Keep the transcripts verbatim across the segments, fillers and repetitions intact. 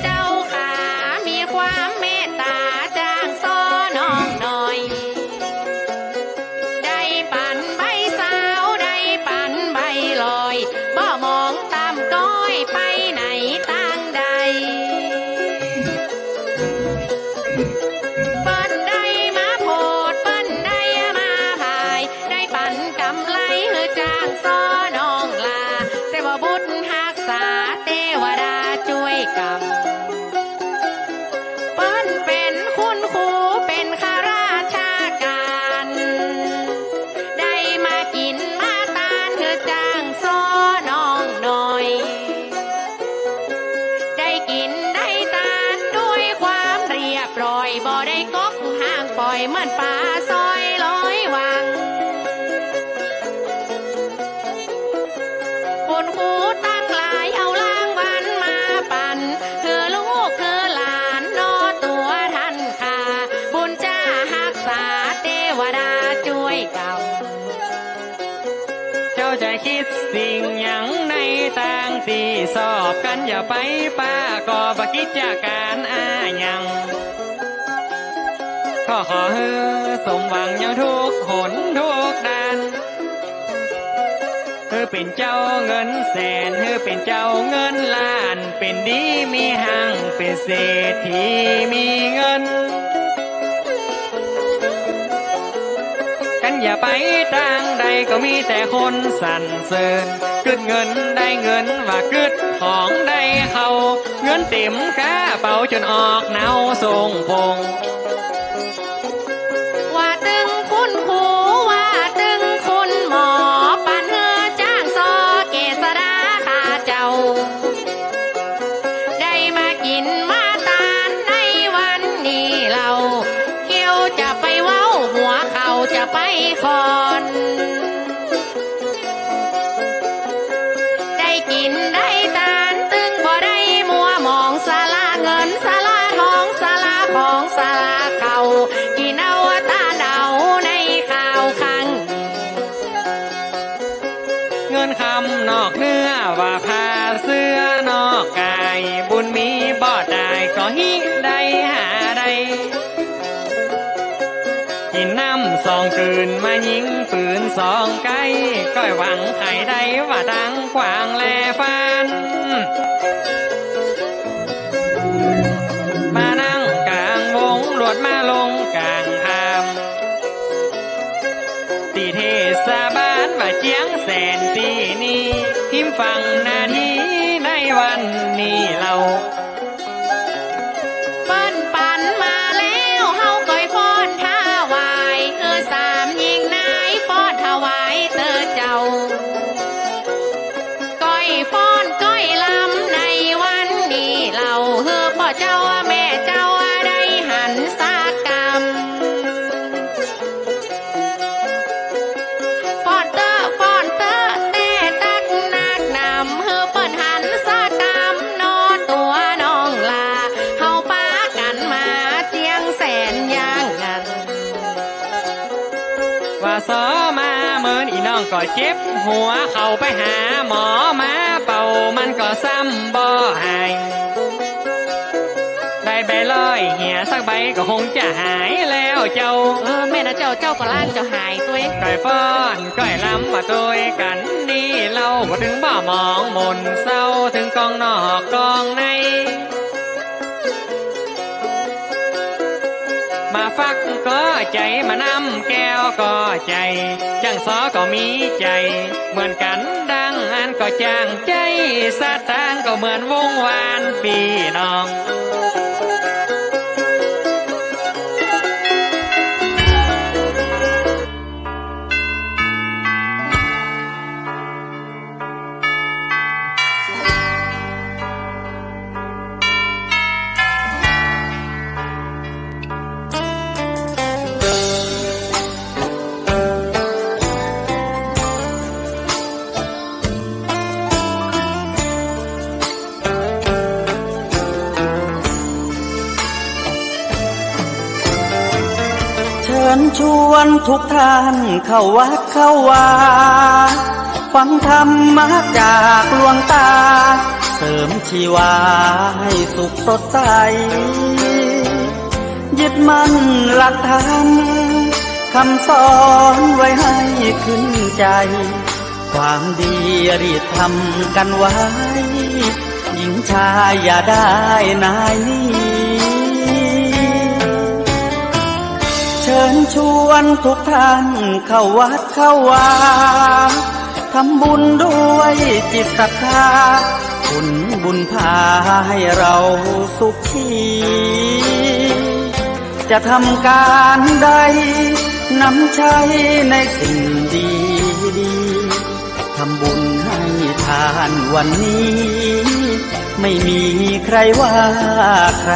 เจ้าข้ามีความเมตต๋าจ้างซ้อน้องหน่อย ได้ปั๋นใบซาว ได้ปั๋นใบลอย บ่หมองต่ำต้อยไปไหนตางใด เปิ้นได้มาโผด เปิ้นได้มาผาย ได้ปั๋นกำไรหื้อจ้างซ้อน้องหล้า แต่ว่าบุญฮักษาเตวดาจ้วยกำ เปิ้นเป๋นคุณครู เป๋นข้าราชก๋าน ได้มากิ๋นมาตานหื้อจ้างซ้อน้องหน่อย ได้กิ๋นได้ตานด้วยความเรียบร้อย บ่ได้ก๊กฮ้างป่อย เหมือนป๋าซอยลอยวัง คุณครูตังหลายเอารางวัลมาปั๋น หื้อลูกหื้อหลานเนาะตั๋วท่านข้า บุญจ้าฮักษาเตวดาจ้วยกำ เจ้าจะกึ๊ดสิ่งหยังในตางตี้สอบกั๋น อย่าไปประกอบกิจก๋านอะหยัง ก็ขอหื้อสมหวังยังทุกหนทุกด้าน หื้อเป๋นเจ้าเงินแสน หื้อเป๋นเจ้าเงินล้าน เป๋นดีมีฮ้าง เป๋นเศรษฐีมีเงิน กั๋นอย่าไปตางใดก็มีแต่คนสรรเสริญ กึ๊ดเงินได้เงิน ว่ากึ๊ดของได้เข้า เงินเต๋มก้าเป๋าจ๋นออกเนาส่งผง ว่าตึงคุณครู ว่าตึงคุณหมอ ปั๋นหื้อจ้างซ้อเกษดาข้าเจ้า ได้มากิ๋นมาตานในวันนี้เล่า เกี้ยวจะไปเว้า หัวเข่าจะไปค่อน ได้กิ๋นได้ตานตึงบ่ได้มัวหมอง สละเงินสละทอง สละของสละเข้า กิ๋นเอาตานเอาในคราวครั้ง เงินคำนอกเนื้อว่าผ้าเสื้อนอกก๋าย บุญมีบ่ต๋ายก็ฮิได้หาได้ กิ๋นน้ำสองกืนมายิงปืนสองไก ก้อยหวังใค่ได้ว่าตังกว้างแลฟาน มานั่งก๋างวง ลวดมาลงก๋างคาม ตี้เทศบาลว่าเจียงแสนตี้นี่ ฮิมฝั่งนาดีในวันนี้เล่า เปิ้นปั๋นมาแล้ว เฮาก้อยฟ้อนถวาย หื้อสามญิงนายฟ้อนถวายเต๊อะเจ้า ก้อยฟ้อนก้อยลำในวันนี้เล่า หื้อป้อเจ้าแม่เจ้าได้หันสักกำ ฟ้อนเต๊อะ ฟ้อนเต๊อะ แต่ตักนักหนำ หื้อเปิ้นหันสักกำ เนาะตั๋วน้องหล้า เฮาปากั๋นมาเจียงแสนอย่างนั้น ว่าซ้อมาเมินอี้น้องก็เจ็บหัว เข้าไปหาหมอมาเป่า มันก็ซ้ำบ่หาย ได้ใบร้อยเหียสักใบก็คงจะหายแล้วเจ้า เออ แม่นนะเจ้า เจ้าก็ล้านเจ้าหายตวย ก้อยฟ้อนก้อยลำมาตวยกั๋นนี่เล่า บ่ตึงบ่หมองหม่นเศร้า ตึงกองนอกกองใน มาฟักก็ใจ๋ มานำแก้วก็ใจ๋ จ้างซ้อก็มีใจ๋เหมือนกั๋น ดังอั้นก็จ้างใจ๊ สตางค์ก็เหมือนวงวานปี้น้อง เชิญชวนทุกท่านเข้าวัดเข้าวา ฟังธรรมะจากหลวงตา เสริมชีวาให้สุขสดใส ยึดมั่นหลักธรรม คำสอนไว้ให้ขึ้นใจ ความดีรีบทำกันไว้ หญิงชายอย่าได้นายหนี เชิญชวนทุกท่านเข้าวัดเข้าวา ทำบุญด้วยจิตศรัทธา ผลบุญพาให้เราสุขี จะทำการใด นำใช้ในสิ่งดีๆ ทำบุญให้ทานวันนี้ ไม่มีใครว่าใคร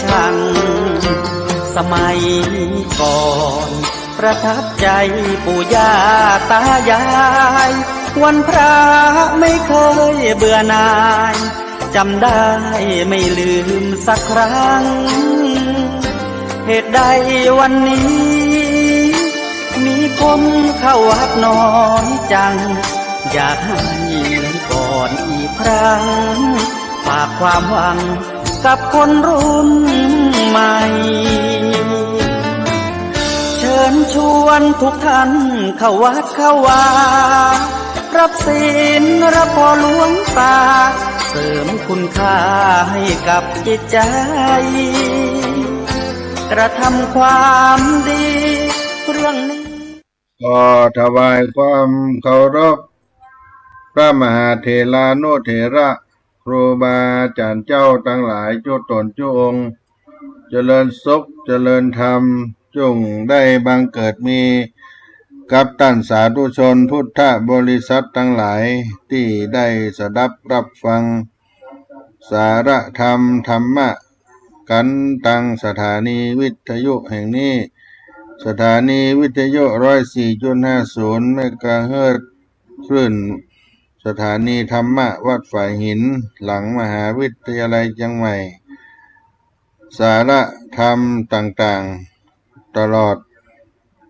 ชัง สมัยก่อน ประทับใจปู่ย่าตายาย วันพระไม่เคยเบื่อหน่าย จำได้ไม่ลืมสักครั้ง เหตุใดวันนี้ มีคนเข้าวัดน้อยจัง อยากให้เหมือนก่อนอีกครั้ง ฝากความหวังกับคนรุ่นใหม่ เชิญชวนทุกท่านเข้าวัดเข้าวา รับศีลรับพรหลวงตา เสริมคุณค่าให้กับจิตใจ กระทำความดีเรื่องนี้ ขอถวายความเคารพ พระมหาเถรานุเถระ ครูบาอาจ๋ารย์เจ้าตังหลายจุ๊ต๋นจุ๊องค์ เจริญสุขเจริญธรรม จุ่งได้บังเกิดมีกับต้านสาธุชนพุทธบริษัทตังหลาย ตี้ได้สดับรับฟังสาระธรรมธรรมะกั๋นตางสถานีวิทยุแห่งนี้ สถานีวิทยุร้อยสี่จุดห้าศูนย์เมกะเฮิรตซ์ คลื่นสถานีธรรมะวัดฝายหิน หลังมหาวิทยาลัยเจียงใหม่ สาระธรรมต่างๆ ตลอด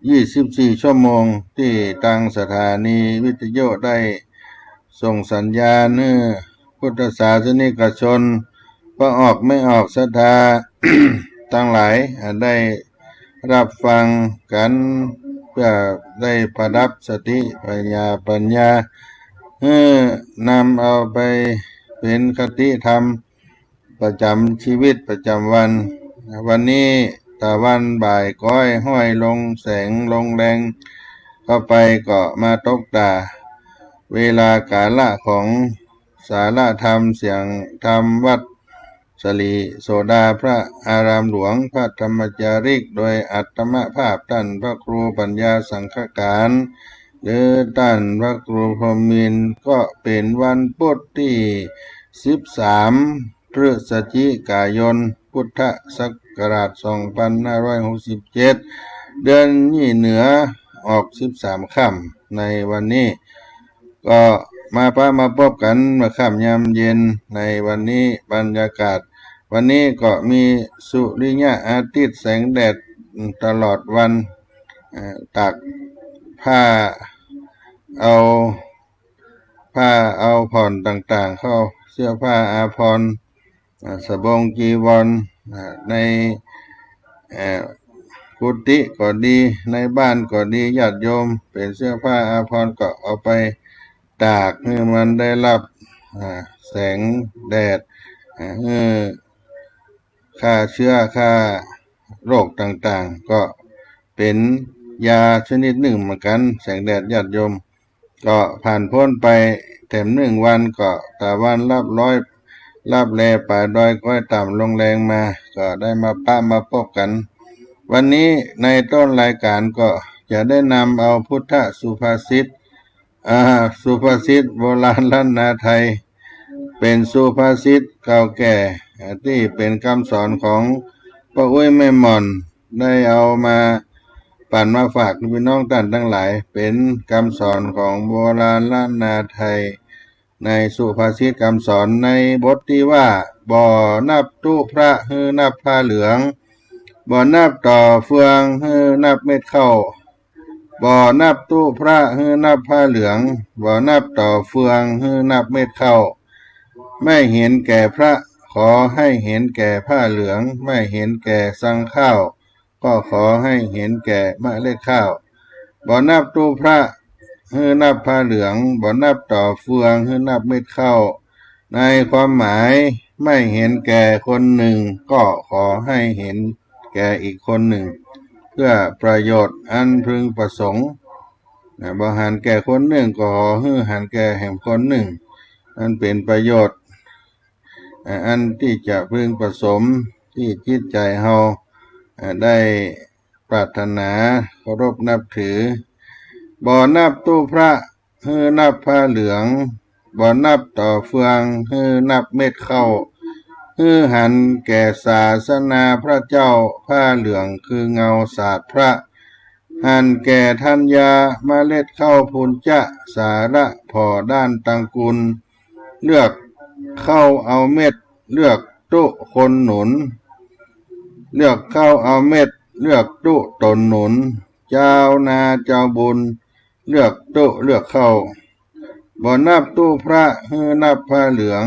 ยี่สิบสี่ชั่วโมง ตี้ตางสถานีวิทยุได้ส่งสัญญาณหื้อพุทธศาสนิกชน ป้อออกไม่ออกศรัทธาตังหลาย อ่า ได้รับฟังกั๋น เปื้อได้ประดับสติปัญญา ปัญญา หื้อนำเอาไปเป๋นคติธรรมประจ๋ำชีวิตประจ๋ำวัน วันนี้ตะวันบ่ายก๊อยห้อยลงแสงลงแรงเข้าไป ก็มาตกต๋าเวลากาละของสาระธรรมเสียงธรรมวัด สริโสดาพระอารามหลวง พระธรรมจาริก โดยอัตมภาพต้านพระครูปัญญาสังฆการ หรือต้านพระครูพรหมมินทร์ ก็เป๋นวันพุธตี้สิบสาม พฤศจิกายน พุทธศักราชสองพันห้าร้อยหกสิบเจ็ด เดือนยี่เหนือออกสิบสามค่ำ ในวันนี้ ก็มาปะมาปบกั๋นเมื่อค่ำยามเย็นในวันนี้ บรรยากาศวันนี้ก็มีสุริยะอาทิตย์แสงแดดตลอดวัน เอ่อ ตากผ้าเอา ผ้าเอาผ่อนต่างๆ เข้าเสื้อผ้าอาภรณ์ อ่า สบงจีวร อ่า ใน เอ่อ กุฏิก็ดี ในบ้านก็ดี ญาติโยมเป๋นเสื้อผ้าอาภรณ์ก็เอาไปตากหื้อมันได้รับ อ่า แสงแดด อ่า หื้อฆ่าเชื้อฆ่าโรคต่างๆ ก็เป๋นยาชนิดนึ่งเหมือนกั๋น แสงแดดญาติโยม ก็ผ่านป๊นไปแถมนึ่งวัน ก็ตะวันลับร้อย ลับแลป่าดอยก๊อยต่ำลงแลงมา ก็ได้มาปะมาปบกั๋น วันนี้ในต้นรายการก็จะได้นำเอาพุทธสุภาษิต อ่า สุภาษิตโบราณล้านนาไทย เป๋นสุภาษิตเก่าแก่ อ่า ตี้เป๋นกำสอนของป้ออุ๊ยแม่หม่อน ได้เอามาปั๋นมาฝากพี่น้องต้านตังหลาย เป๋นกำสอนของโบราณล้านนาไทย ในสุภาษิตกำสอนในบทตี้ว่า บ่นับตุ๊พระหื้อนับผ้าเหลือง บ่นับต่อเฟืองหื้อนับเม็ดข้าว บ่นับตุ๊พระหื้อนับผ้าเหลือง บ่นับต่อเฟืองหื้อนับเม็ดข้าว ไม่เห็นแก่พระ ขอให้เห็นแก่ผ้าเหลือง ไม่เห็นแก่ซังข้าว ก็ขอให้เห็นแก่เมล็ดข้าว บ่นับตู้พระ หื้อนับผ้าเหลือง บ่นับต่อเฟือง หื้อนับเม็ดข้าว ในความหมาย ไม่เห็นแก่คนหนึ่ง ก็ขอให้เห็นแก่อีกคนหนึ่ง เพื่อประโยชน์อันพึงประสงค์ นะ บ่หันแก่คนหนึ่ง ก็ขอหื้อหันแก่แหมคนหนึ่ง อันเป๋นประโยชน์ อ่า อันตี้จะพึงประสงค์ ตี้จิตใจ๋เฮา อ่า ได้ปรารถนาเคารพนับถือ บ่นับตู้พระ หื้อนับผ้าเหลือง บ่นับต่อเฟือง หื้อนับเม็ดข้าว หื้อหันแก่ศาสนาพระเจ้า ผ้าเหลืองคือเงาสาดพระ หันแก่ธัญญา เมล็ดข้าวพูญจะ สาระผ่อด้านตังกุล เลือกข้าวเอาเม็ด เลือกตุ๊คนหนุน เลือกข้าวเอาเม็ด เลือกตุ๊ต๋นหนุน เจ้านาเจ้าบุญ เลือกตุ๊เลือกข้าว บ่นับตู้พระ หื้อนับผ้าเหลือง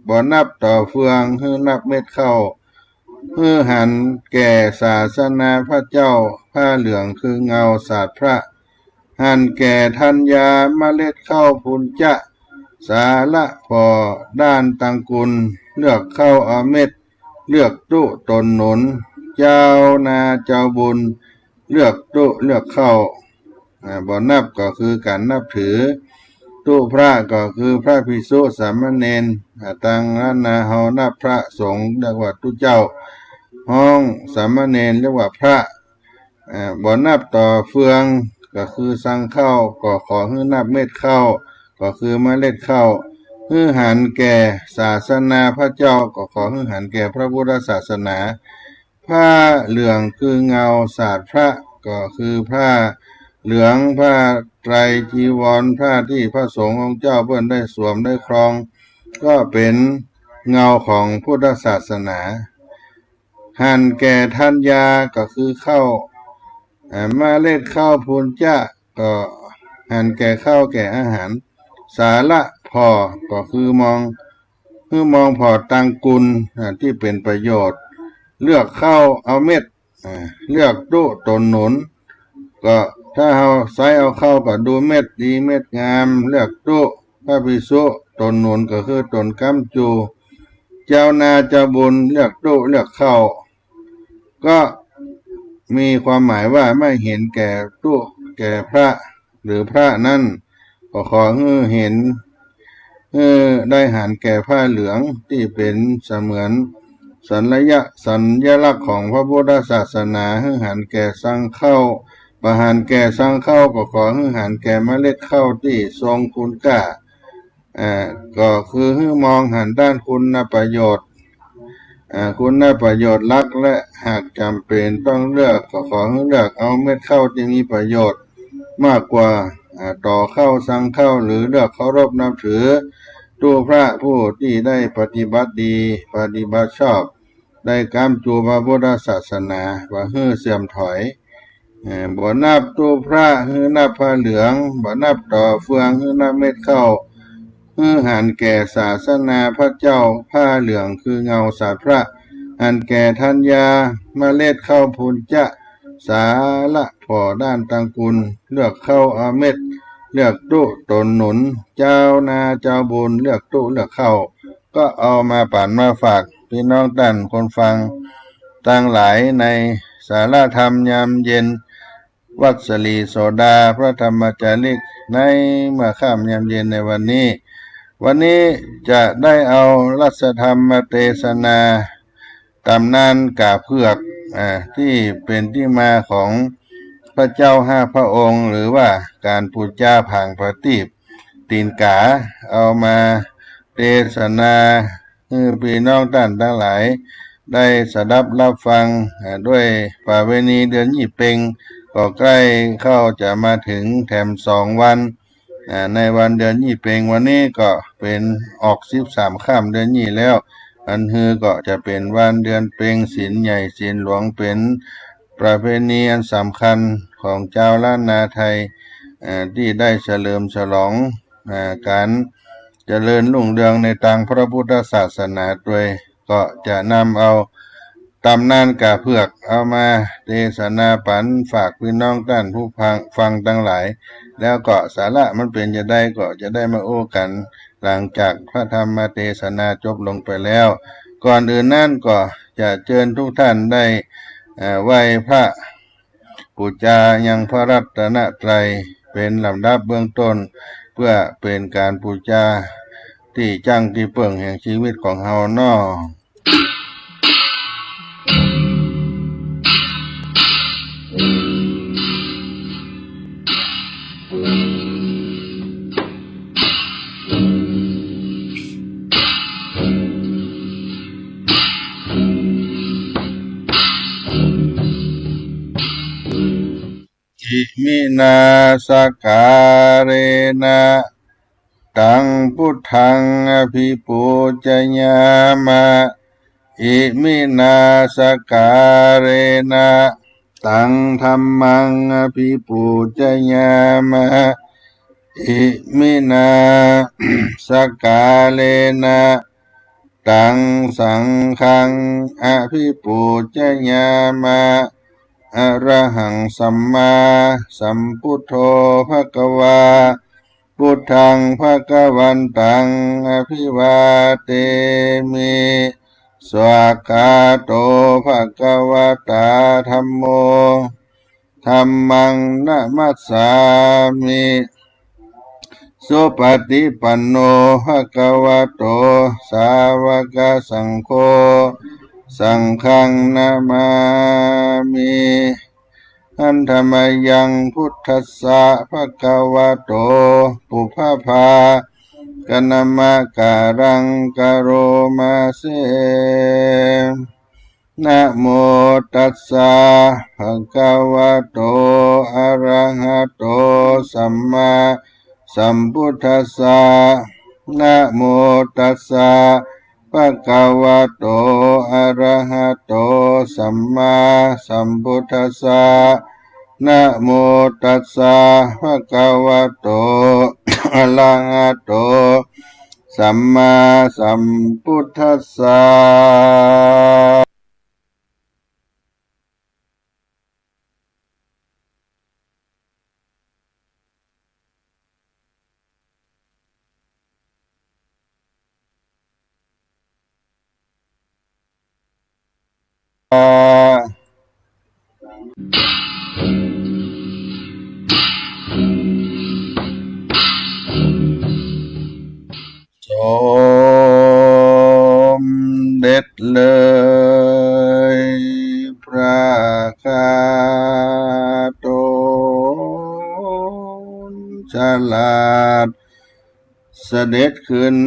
บ่นับต่อเฟือง หื้อนับเม็ดข้าว หื้อหันแก่ศาสนาพระเจ้า ผ้าเหลืองคือเงาสาดพระ หันแก่ธัญญา เมล็ดข้าวพูญจะ สาระผ่อด้านตังกุล เลือกข้าวเอาเม็ด เลือกตุ๊ต๋นหนุน เจ้านาเจ้าบุญ เลือกตุ๊เลือกข้าว อ่า บ่นับก็คือก๋านนับถือ ตุ๊พระก็คือพระภิกษุสามเณร อ่า ตางล้านนาเฮานับพระสงฆ์เรียกว่าตุ๊เจ้า ฮ้องสามเณรเรียกว่าพระ อ่า บ่นับต่อเฟือง ก็คือซังข้าว ก็ขอหื้อนับเม็ดข้าว ก็คือเมล็ดข้าว หื้อหันแก่ศาสนาพระเจ้า ก็ขอหื้อหันแก่พระพุทธศาสนา ผ้าเหลืองคือเงาสาดพระ ก็คือผ้าเหลือง ผ้าไตรจีวร ผ้าตี้พระสงฆ์องค์เจ้าเปิ้นได้สวมได้ครอง ก็เป๋นเงาของพุทธศาสนา หันแก่ธัญญา ก็คือข้าว อ่า เมล็ดข้าวพูญจะ ก็หันแก่ข้าวแก่อาหาร สาระผ่อ ก็คือมอง หื้อมองผ่อตังกุล อ่า ตี้เป๋นประโยชน์ เลือกข้าวเอาเม็ด อ่า เลือกตุ๊ต๋นหนุน ก็ถ้าเฮาใซ้เอาข้าวก็ดูเม็ดดีเม็ดงาม เลือกตุ๊ พระภิกษุต๋นหนุนก็คือต๋นก๊ำจู เจ้านาเจ้าบุญเลือกตุ๊เลือกข้าว ก็มีความหมายว่าไม่เห็นแก่ตุ๊แก่พระ หรือพระนั้น ก็ขอหื้อเห็น หื้อได้หันแก่ผ้าเหลืองตี้เป๋นเสมือนสัญญะ สัญลักษณ์ของพระพุทธศาสนา หื้อหันแก่ซังข้าว บ่หันแก่ซังข้าว ก็ขอหื้อหันแก่เมล็ดข้าวตี้ทรงคุณก้า อ่า ก็คือหื้อมองหันด้านคุณประโยชน์ อ่า คุณประโยชน์หลัก และหากจ๋ำเป๋นต้องเลือก ก็ขอหื้อเลือกเอาเม็ดข้าวตี้มีประโยชน์มากกว่า อ่า ต่อข้าวซังข้าว หรือเลือกเคารพนับถือตุ๊พระผู้ตี้ได้ปฏิบัติดี ปฏิบัติชอบ ได้ก๊ำจูพระพุทธศาสนา บ่หื้อเสื่อมถอย เอ่อ บ่นับตุ๊พระ หื้อนับผ้าเหลือง บ่นับต่อเฟือง หื้อนับเม็ดข้าว หื้อหันแก่ศาสนาพระเจ้า ผ้าเหลืองคือเงาสาดพระ หันแก่ธัญญา เมล็ดข้าวพูญจะ สาระผ่อด้านตังกุล เลือกข้าวเอาเม็ด เลือกตุ๊ต๋นหนุน เจ้านาเจ้าบุญ เลือกตุ๊เลือกข้าว ก็เอามาป๋านมาฝากปี้น้องต้านคนฟังตังหลายในสาระธรรมยามเย็น วัดสลีโสดาพระธรรมจาริก ในเมื่อค่ำยามเย็นในวันนี้ วันนี้จะได้เอารัสธรรมเตสนา ต๋ำนานก๋าเผือก อ่า ตี้เป๋นตี้มาของพระเจ้าห้าพระองค์ หรือว่าก๋านปู๋จาผางประตีป ตี๋นก๋า เอามาเตสนา หื้อปี้น้องต้านตังหลายได้สดับฮับฟัง อ่า ด้วยประเวณีเดือนยี่เป็ง ก็ใก้เข้าจะมาเถิงแถมสองวัน อ่า ในวันเดือนยี่เป็ง วันนี้ก็เป๋นออกสิบสามค่ำเดือนยี่แล้ว อันฮือก็จะเป๋นวันเดือนเป็ง ศีลใหญ่ศีลหลวง เป๋นประเพณีอันสำคัญของจาวล้านนาไทย อ่า ตี้ได้เฉลิมฉลอง อ่า ก๋าน เจริญรุ่งเรืองในตางพระพุทธศาสนาตวย ก็จะนำเอาต๋ำนานก๋าเผือกเอามาเตสนาปันฝากปี้น้องต้านผู้ฟัง ฟังตังหลาย แล้วก็สาระมันเป๋นจาใดก็จะได้มาอู้กั๋น หลังจากพระธรรมเตสนาจบลงไปแล้ว ก่อนอื่นนั้นก็จะเจิญทุกท่านได้ เอ่อ ไหว้พระ ปู๋จายังพระรัตนตรัยเป๋นลำดับเบื้องต้น เปื้อเป๋นก๋านปู๋จาตี้จั้งตี้เปิ้งแห่งจีวิตของเฮาเนาะ อิมินาสักการะนะ ตังพุทธังอภิปูจยามะ อิมินาสักการะนะ ตังธัมมังอภิปูจยามะ อิมินาสักการะนะ ตังสังฆังอภิปูจยามะ อะระหังสัมมาสัมพุทโธภะคะวา พุทธังภะคะวันตังอภิวาเทมิ สวากขาโตภะคะวะตาธัมโม ธัมมังนะมัสสามิ สุปะฏิปันโนภะคะวะโต สาวะกะสังโฆ สังฆังนะมามิ หันธะมะยังพุทธัสสะภะคะวะโต ปุพพะภาคะนะมะกะรังกะโรมาเส นะโมตัสสะภะคะวะโต อะระหะโต สัมมาสัมพุทธัสสะ นะโมตัสสะภะคะวะโต อะระหะโต สัมมาสัมพุทธัสสะ นะโมตัสสะภะคะวะโต อะระหะโต สัมมาสัมพุทธัสสะ สมเด็จเลยพระคาโตนฉลาด เสด็จขึ้น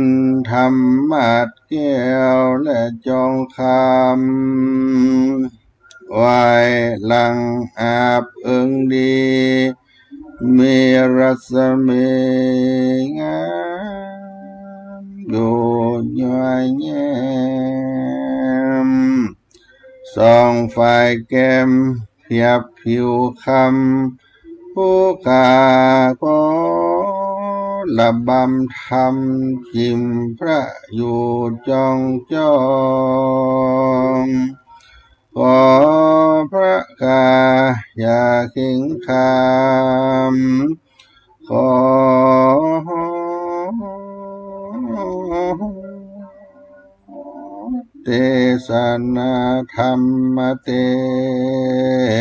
ธรรมาสน์แก้วและจองคำ ไหว้หลังอาบเอิงดี มีรัศมีงามอยู่ย้อยแย้ม ส่องฝ่ายแก้มเปียบผิวคำ ผู้ข้าขอระบำธรรม จิ่มพระอยู่จองจอง ขอพระข้าอย่าเข็งขาม ขอเตสนาธรรมเต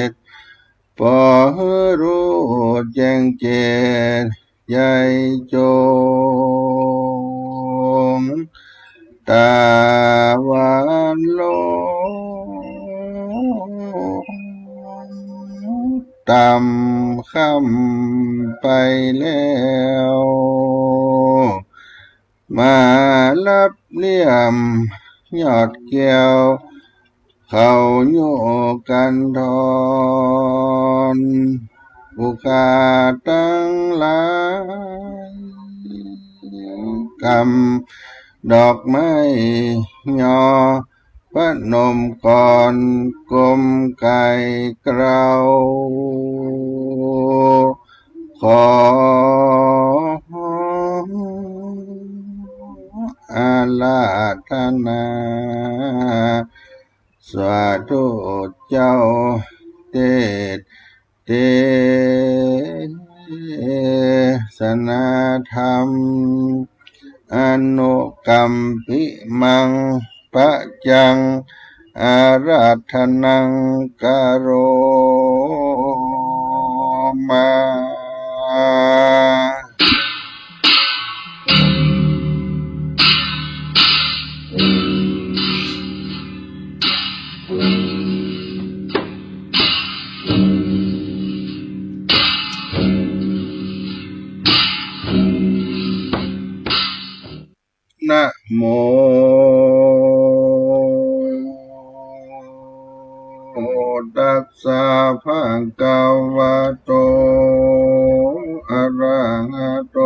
สน์ ปอหื้อฮู้แจ้งแจ้งใจ๋จง ต๋าวันลง ต่ำค่ำไปแล้ว มาลับเลี่ยมยอดแก้ว เขาโยกันทอน ผู้ข้าตังหลาย กำดอกไม้ยอ พนมก่อนก้มไก่เกลา ขอ ทนา สาธุเจ้า เต เตสนาธรรม อนุกัมปิมัง ปะจัง อาราธนัง กะโรมา นะโม ตัสสะ ภะคะวะโต อะระหะโต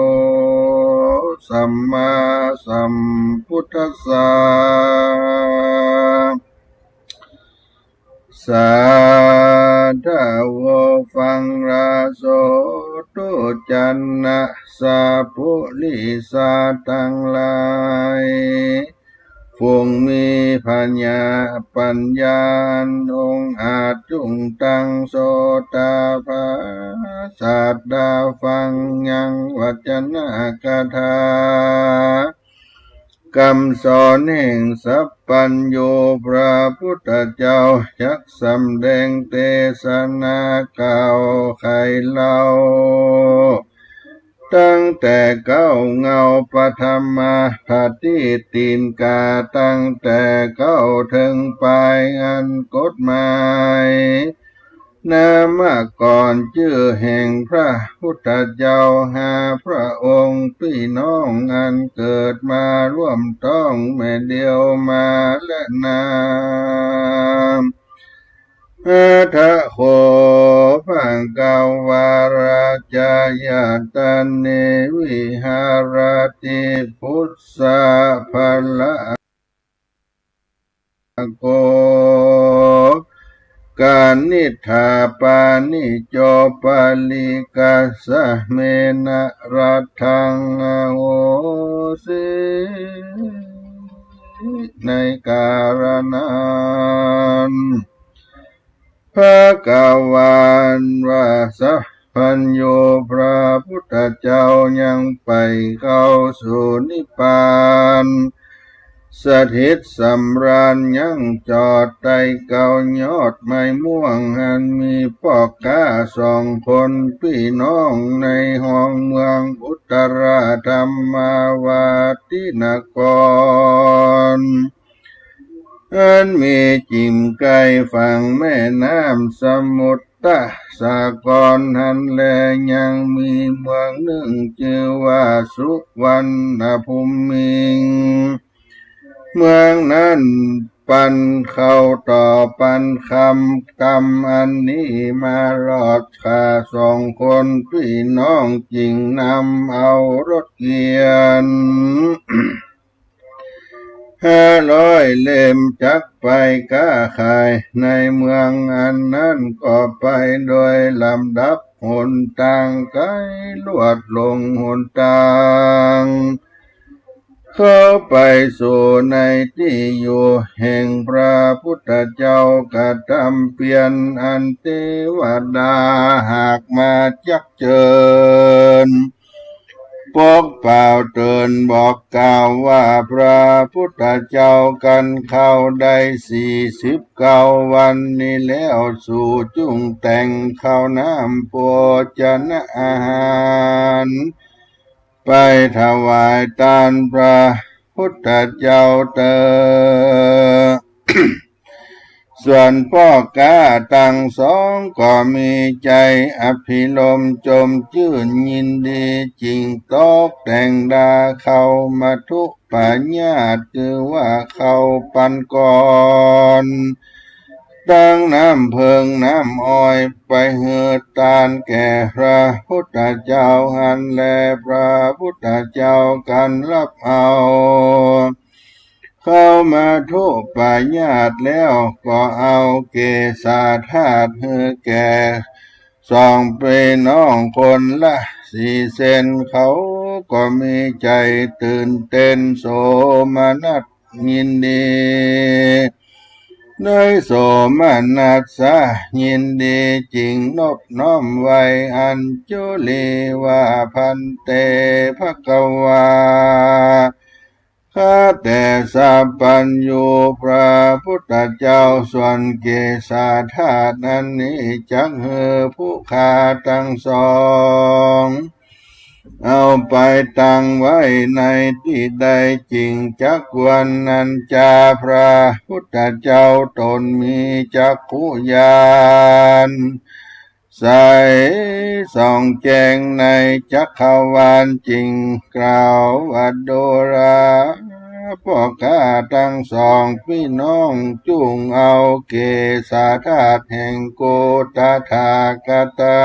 สัมมาสัมพุทธัสสะ สาธะโว ฟังราโส ตุจันนะ สะปุริสะตังหลาย ผู้มีผญา ปั๋ญญา องอาจจุ่งตั้งโสตาผา สัตตาฟังยังวัจนะกถา กำสอนแห่งสัพพัญญูพระพุทธเจ้า จักสำแดงเตสนากล่าวไขเล่า ตั้งแต่เก๊าเงาปฐมา ผะตี้ตี๋นกา ตั้งแต่เก๊าเถิงปายอันกฎหมาย นามะก่อนจื้อแห่งพระพุทธเจ้า ห้าพระองค์ปี้น้องอันเกิดมาร่วมต๊องแม่เดียวมาและนาม อะถะโข ภะคะวา ราชายาตะเน วิหะระติ ปุสสะภะละ โก กานิฏฐาปาณิจโจ ปะริกขะสะเมนะ รัตถัง อโหสิ ในกาละนั้น ภะคะวัน ว่าสัพพัญญูพระพุทธเจ้ายังไปเข้าสู่นิพพาน สถิตสำราญยังจอดใต้เก๊ายอดไม้ม่วง อันมีป้อก๊าสองคนปี้น้องในห้องเมืองอุตตรธัมมาวาทินคร อันมีจิ่มใก้ฝั่งแม่น้ำสมุทรสาครหั้นแล ยังมีเมืองนึ่งจื้อว่าสุวรรณภูมิ เมืองนั้นปันข้าวต่อปันคำ กำอันนี้มาลอด ข้าสองคนปี้น้องจึ่งนำเอารถเกียน ห้าร้อยเล่ม จักไปก๊าขายในเมืองอันนั้น ก็ไปโดยลำดับหนตางไกลลวดลงหนตาง เข้าไปสู่ในตี้อยู่แห่งพระพุทธเจ้ากระทำเปียร อันเตวดาหากมาจักเจิญ ปกเป่าเตือนบอกกล่าวว่า พระพุทธเจ้ากั๋นเข้าได้สี่สิบเก้าวันนี้แล้ว สูจุ่งแต่งข้าวน้ำโภชนะอาหาร ไปถวายตานพระพุทธเจ้าเตอ ส่วนป้อก๊าตังสองก็มีใจ๋อภิรมย์จมจื้นยินดี จึ่งตกแต่งดาเข้ามัทธุปายาต คือว่าเข้าปันก่อน ตังน้ำเผิงน้ำอ้อยไปหื้อตานแก่พระพุทธเจ้าหั้นแล พระพุทธเจ้ากั๋นฮับเอา เข้ามัทธุปายาตแล้ว ก็เอาเกสาธาตุหื้อแก่สองปี้น้องคนละสี่เส้น เขาก็มีใจ๋ตื่นเต้นโสมนัส ยินดี ด้วยโสมนัสสะ ยินดีจริงนบน้อมไหว้ อัญจุลีว่า ภันเต ภะคะวา ข้าแต่สัพพัญญูพระพุทธเจ้า ส่วนเกสาธาตุอันนี้ จักหื้อผู้ข้าตังสอง เอาไปตั้งไว้ในตี้ใดจริง จักวันนั้นจา พระพุทธเจ้าตนมีจักขุญาณ ใสส่องแจ้งในจักรวาลจริง กล่าวว่า ดูรา พวกข้าตังสองปี้น้อง จุ่งเอาเกสาธาตุแห่งกูตถาคตา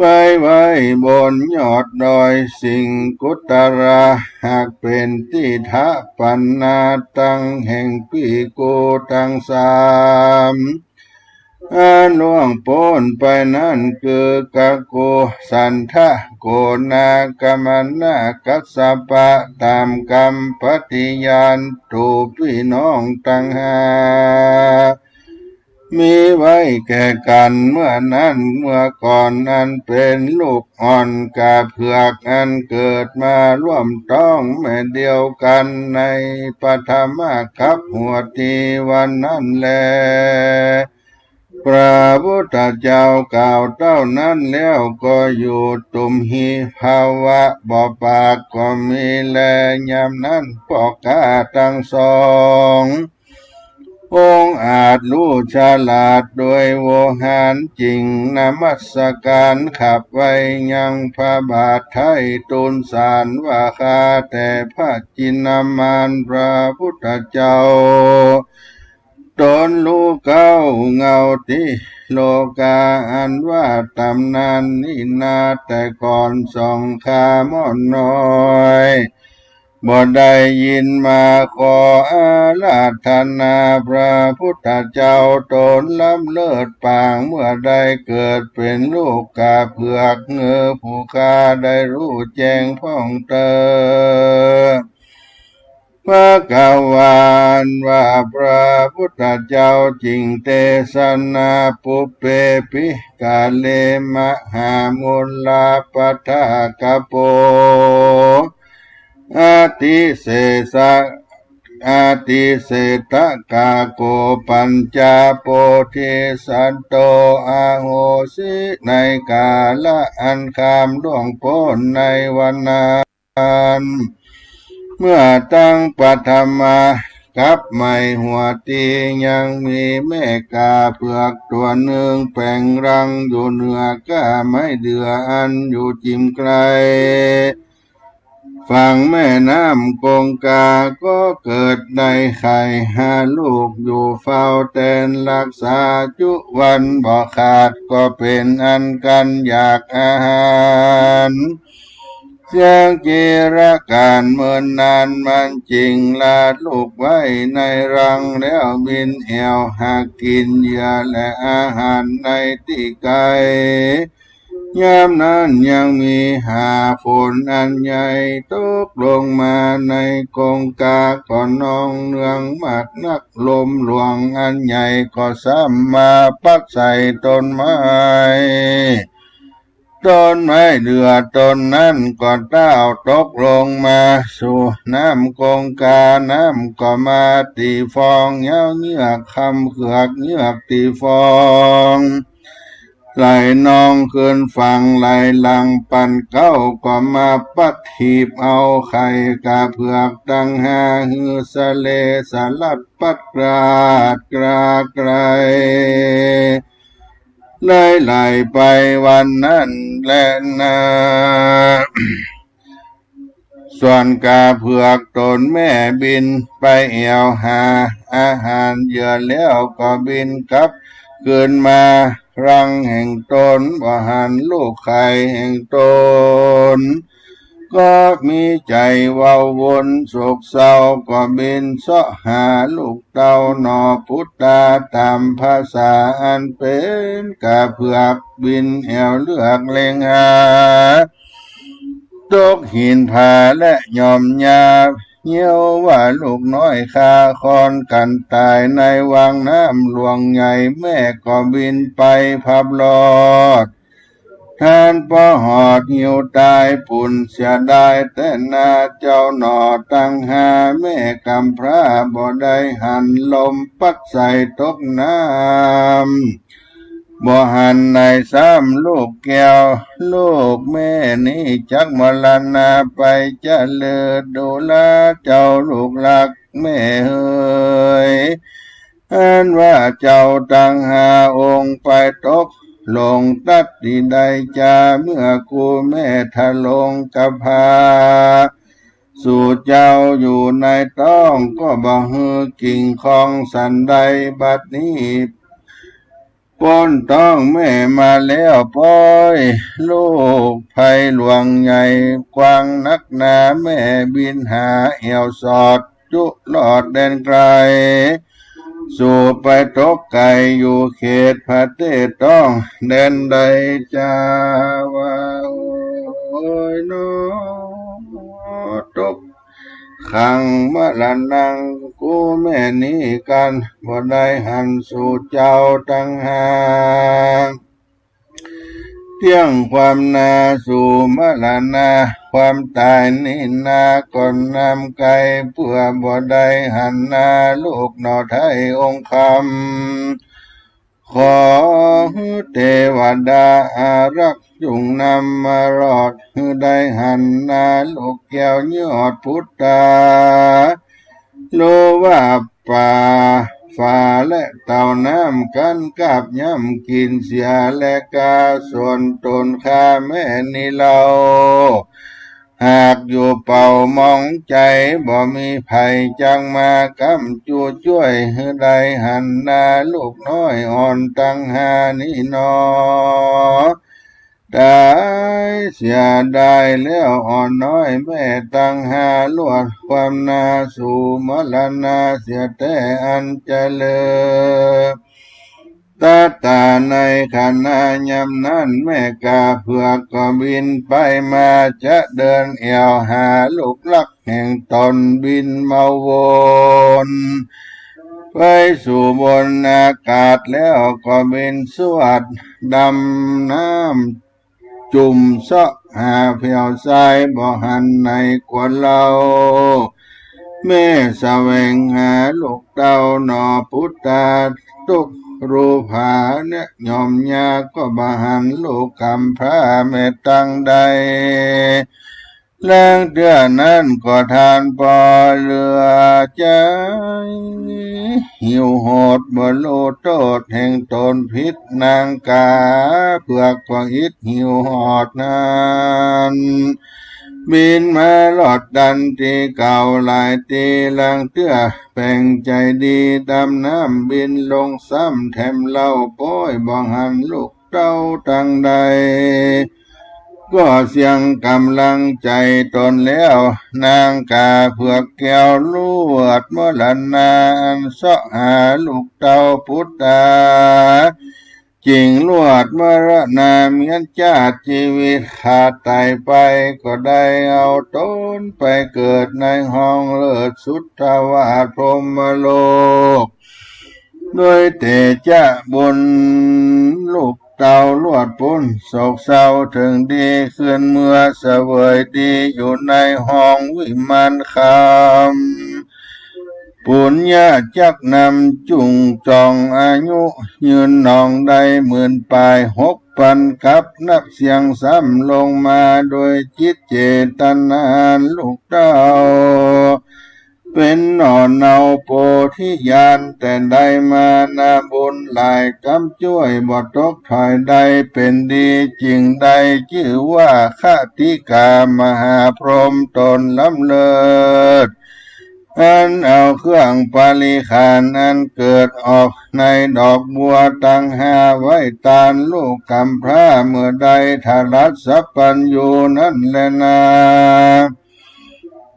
ไปไว้บนยอดดอยสิงคุตระ หากเป๋นตี้ทะปันนาตังแห่งปี้กูตังสาม อันล่วงป๊นไปนั้น คือ กกุสันทะ โกนาคมนะ กัสสปะ ต๋ามกำปฏิญาณ ตูปี้น้องตังห้า มีไว้แก่กั๋นเมื่อนั้นเมื่อก่อน อันเป๋นลูกอ่อนก๋าเผือก อันเกิดมาร่วมต๊องแม่เดียวกั๋น ในปฐมกัปหัวตี้วันนั้นแล พระพุทธเจ้ากล่าวเต้านั้นแล้ว ก็อยู่ตุ้มหิภาวะบ่ปากก็มีแล ยามนั้นพวกข้าตังสอง องอาจรู้ฉลาดโดยโวหารจริง นมัสก๋านขับไหว้ยังพระบาทไท้ ตูลสารว่า ข้าแต่พระจินนามานพระพุทธเจ้า ตนฮู้เก๊าเงาติโลกา อันว่าต๋ำนานนี้นา แต่ก่อนส่องข้าม่อนน้อย บ่ได้ยินมา ขออาราธนาพระพุทธเจ้า ตนล้ำเลิศปางเมื่อใด เกิดเป๋นลูกก๋าเผือก หื้อผู้ข้าได้ฮู้แจ้งพ่องเต๊อะ ภะคะวา อันว่าพระพุทธเจ้าจึงเตสนา ปุพเพ ปิกาเล มหามูลาปะทะกะโป อติเสสะ อติเสตกาโก ปัญจาโปธิสัตโต อโหสิ ในกาละอันข้ามล่วงป๊นในวันนั้น เมื่อตังปฐมกัปใหม่หัวตี้ ยังมีแม่ก๋าเผือกตั๋วนึ่ง แป๋งรังอยู่เหนือก้าไม้เดื่อ อันอยู่จิ่มไก๋ ฝั่งแม่น้ำคงคา ก็เกิดได้ไข่ห้าลูก อยู่เฝ้าแตนฮักษาจุวันบ่ขาด ก็เป๋นอันกั๋นอยากอาหาร เสี้ยงจิรก๋าลเมินนาน มันจึงละลูกไว้ในรัง แล้วบินแอ่วหากิ๋นเหยื่อและอาหารในตี้ไก๋ ยามนั้นยังมีหาฝนอันใหญ่ตกลงมาในคงคา ก็นองเนืองมากนัก ลมหลวงอันใหญ่ก็ซ้ำมาปั๊ดใส่ต้นไม้ ต้นไม้เดื่อต้นนั้นก็เต้าตกลงมาสู่น้ำคงคา น้ำก็มาตี้ฟอง ยาวเยือกคำเขือกเยือกตี้ฟอง ไหลนองขึ้นฝั่ง ไหลหลังปันเก๊า ก็มาปั๊ดถีบเอาไข่ก๋าเผือกตังห้า หื้อสะเลสะลัดปั๊ดกราดกราไกล เลยไหลไปวันนั้นแลนา ส่วนก๋าเผือกต๋นแม่บินไปแอ่วหาอาหารเหยื่อแล้ว ก็บินกลับคืนมารังแห่งต๋น บ่หันลูกไข่แห่งต๋น ก็มีใจ๋เว้าวนโศกเศร้า ก็บินเซาะหาลูกเต้าหน่อปุตตา ต๋ามภาษาอันเป๋นก๋าเผือกบินแอ่วเลือกเล็งหา ตกหินผาและหย่อมหญ้า เยียวว่าลูกน้อยฆ่าคอนกั๋นต๋าย ในวังน้ำหลวงใหญ่ แม่ก็บินไปพับลอด ทันปอหอดหิวต๋ายปุ้น เสียดายแต๊นาเจ้าหน่อตังหา แม่กำพร้าบ่ได้หัน ลมปั๊ดใส่ตกน้ำ บ่หันไหนซ้ำลูกแก้ว ลูกแม่นี้จักมรณาไป จะเลิศดูราเจ้าลูกรักแม่เอ๋ย อันว่าเจ้าตังห้าองค์ไปตกหลงตัดตี้ใดจา เมื่อกูแม่ทะลงกะพร้า สู่เจ้าอยู่ในต๊อง ก็บ่หื้อกิ่งของสันใด บัดนี้ป๊นต๊องแม่มาแล้ว ป๊อยลูกภัยหลวงใหญ่ กว้างนักหนา แม่บินหาแอ่วสอด จุลอดแดนไกล สู่ไปตกไกลอยู่เขตประเทศต๊อง แดนใดจา ว่าโอ้ยหนอ ตกขังมรณัง กูแม่นี้กั๋นบ่ได้หันสู่เจ้าตังห้า เตี้ยงความนาสู่มรณา ความต๋ายนี้นาก็นำไกล เปื้อบ่ได้หันนาลูกหน่อไท้องค์คำ ขอเตวดาอารักษ์จุ่งนำมารอด หื้อได้หันนาลูกแก้วยอดปุตตา รู้ว่าป่าฝาและเต่าน้ำกั๋นกาบย่ำกิ๋นเสีย และกาส่วนต๋นข้าแม่นี้เล่า หากอยู่เป่ามองใจ๋ บ่มีใผจักมาก้ำจูจ้วย หื้อได้หันนาลูกน้อยอ่อนตังห้านี้หนอ ต๋ายเสียดายแล้วอ่อนน้อยแม่ตังห้า ลวดความนาสู่มรณาเสียแต๊อันเจริญ ตะตาในขณะยามนั้น แม่กาเผือกก็บินไปมา จะเดินแอ่วหาลูกรักแห่งต๋น บินมาวนไปสู่บนอากาศ แล้วก็บินสวดดำน้ำ จุ่มเซาะหาแผ่วซ้าย บ่หันไหนกว่าเล่า แม่แสวงหาลูกเต้าหน่อปุตตา ทุกรูปหาเนี่ยย่อมยาก ก็บ่หันลูกกำพร้าแม่ตังใด ลางเตื้อนั้นก็ทานปอเหลือใจ๋ หิวโหดบ่ฮู้โต้ษแห่งต๋นผิดนางกาเผือกก็อิดหิวหอดนั้น บินมารอดดันตี้เก่าหลายตี้ ลางเตื้อแป๋งใจ๋ดีดำน้ำบินลงซ้ำแถมเล่า ป๊อยบ่หันลูก เต้าตังใด ก็เสี้ยงก๋ำลังใจ๋ต๋นแล้ว นางกาเผือกแก้วลวดมรณา อันเซาะหาลูกเต้าปุตตา จิ่งลวดมรณาเมี้ยนจาติจีวิตขาดต๋ายไป ก็ได้เอาต๋นไปเกิดในห้องเลิศสุทธาวาสพรหมโลก โดยเตจ๊ะบุญลูกเต้าลวดป๊นโศกเศร้าเถิงดี คืนเมือเสวยดีอยู่ในห้องวิมานคำ ปุญญาจักนำจุ่งจ่องอายุยืนนองได้หมื่นป๋ายหกปันกับ นับเสี้ยงซ้ำลงมาโดยจิตเจตนาลูกเต้า เป๋นหน่อเนาโพธิญาณ แต่ได้มานาบุญหลายกำจ้วย บ่ตกถอยได้เป๋นดี จิ่งได้จื้อว่าคติกามหาพรหมต๋นล้ำเลิศ อันเอาเครื่องปริขารอันเกิดออกในดอกบัวตังห้าไว้ตานลูกกำพร้า เมื่อได้ทรัสสัพพัญญูนั้นแลนา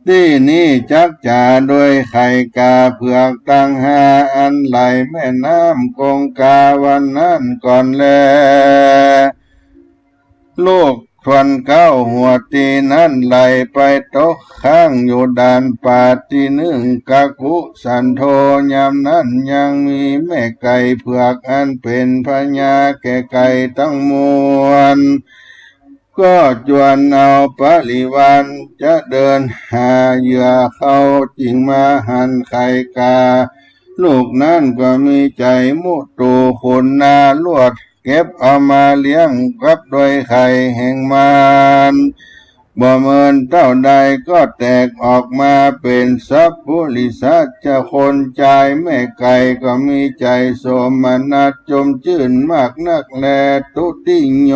ตี้นี้จักจ๋าโดยไข่กาเผือกตังห้า อันไหลแม่น้ำคงคาวันนั้นก่อนแล ลูก ทวนเก๊าหัวตี้นั้นไหลไปตกค้างอยู่ด่านป่าตี้นึ่ง กักขุสันโธ ยามนั้นยังมีแม่ไก่เผือกอันเป๋นพญาแก่ไก่ตังมวล ก็จวนเอาปริวารจะเดินหาเหยื่อเข้า จึงมาหั่นไข่ก๋า ลูกนั้นก็มีใจ๋มุตูขุนนาลวด เก็บเอามาเลี้ยงกับโดยไข่แห่งมาร บ่เมินเต้าใดก็แตกออกมาเป๋นสัพปุริสะ จะคนจายแม่ไก่ก็มีใจ๋โสมนัสจมจื้นมากนักแล ทุติโย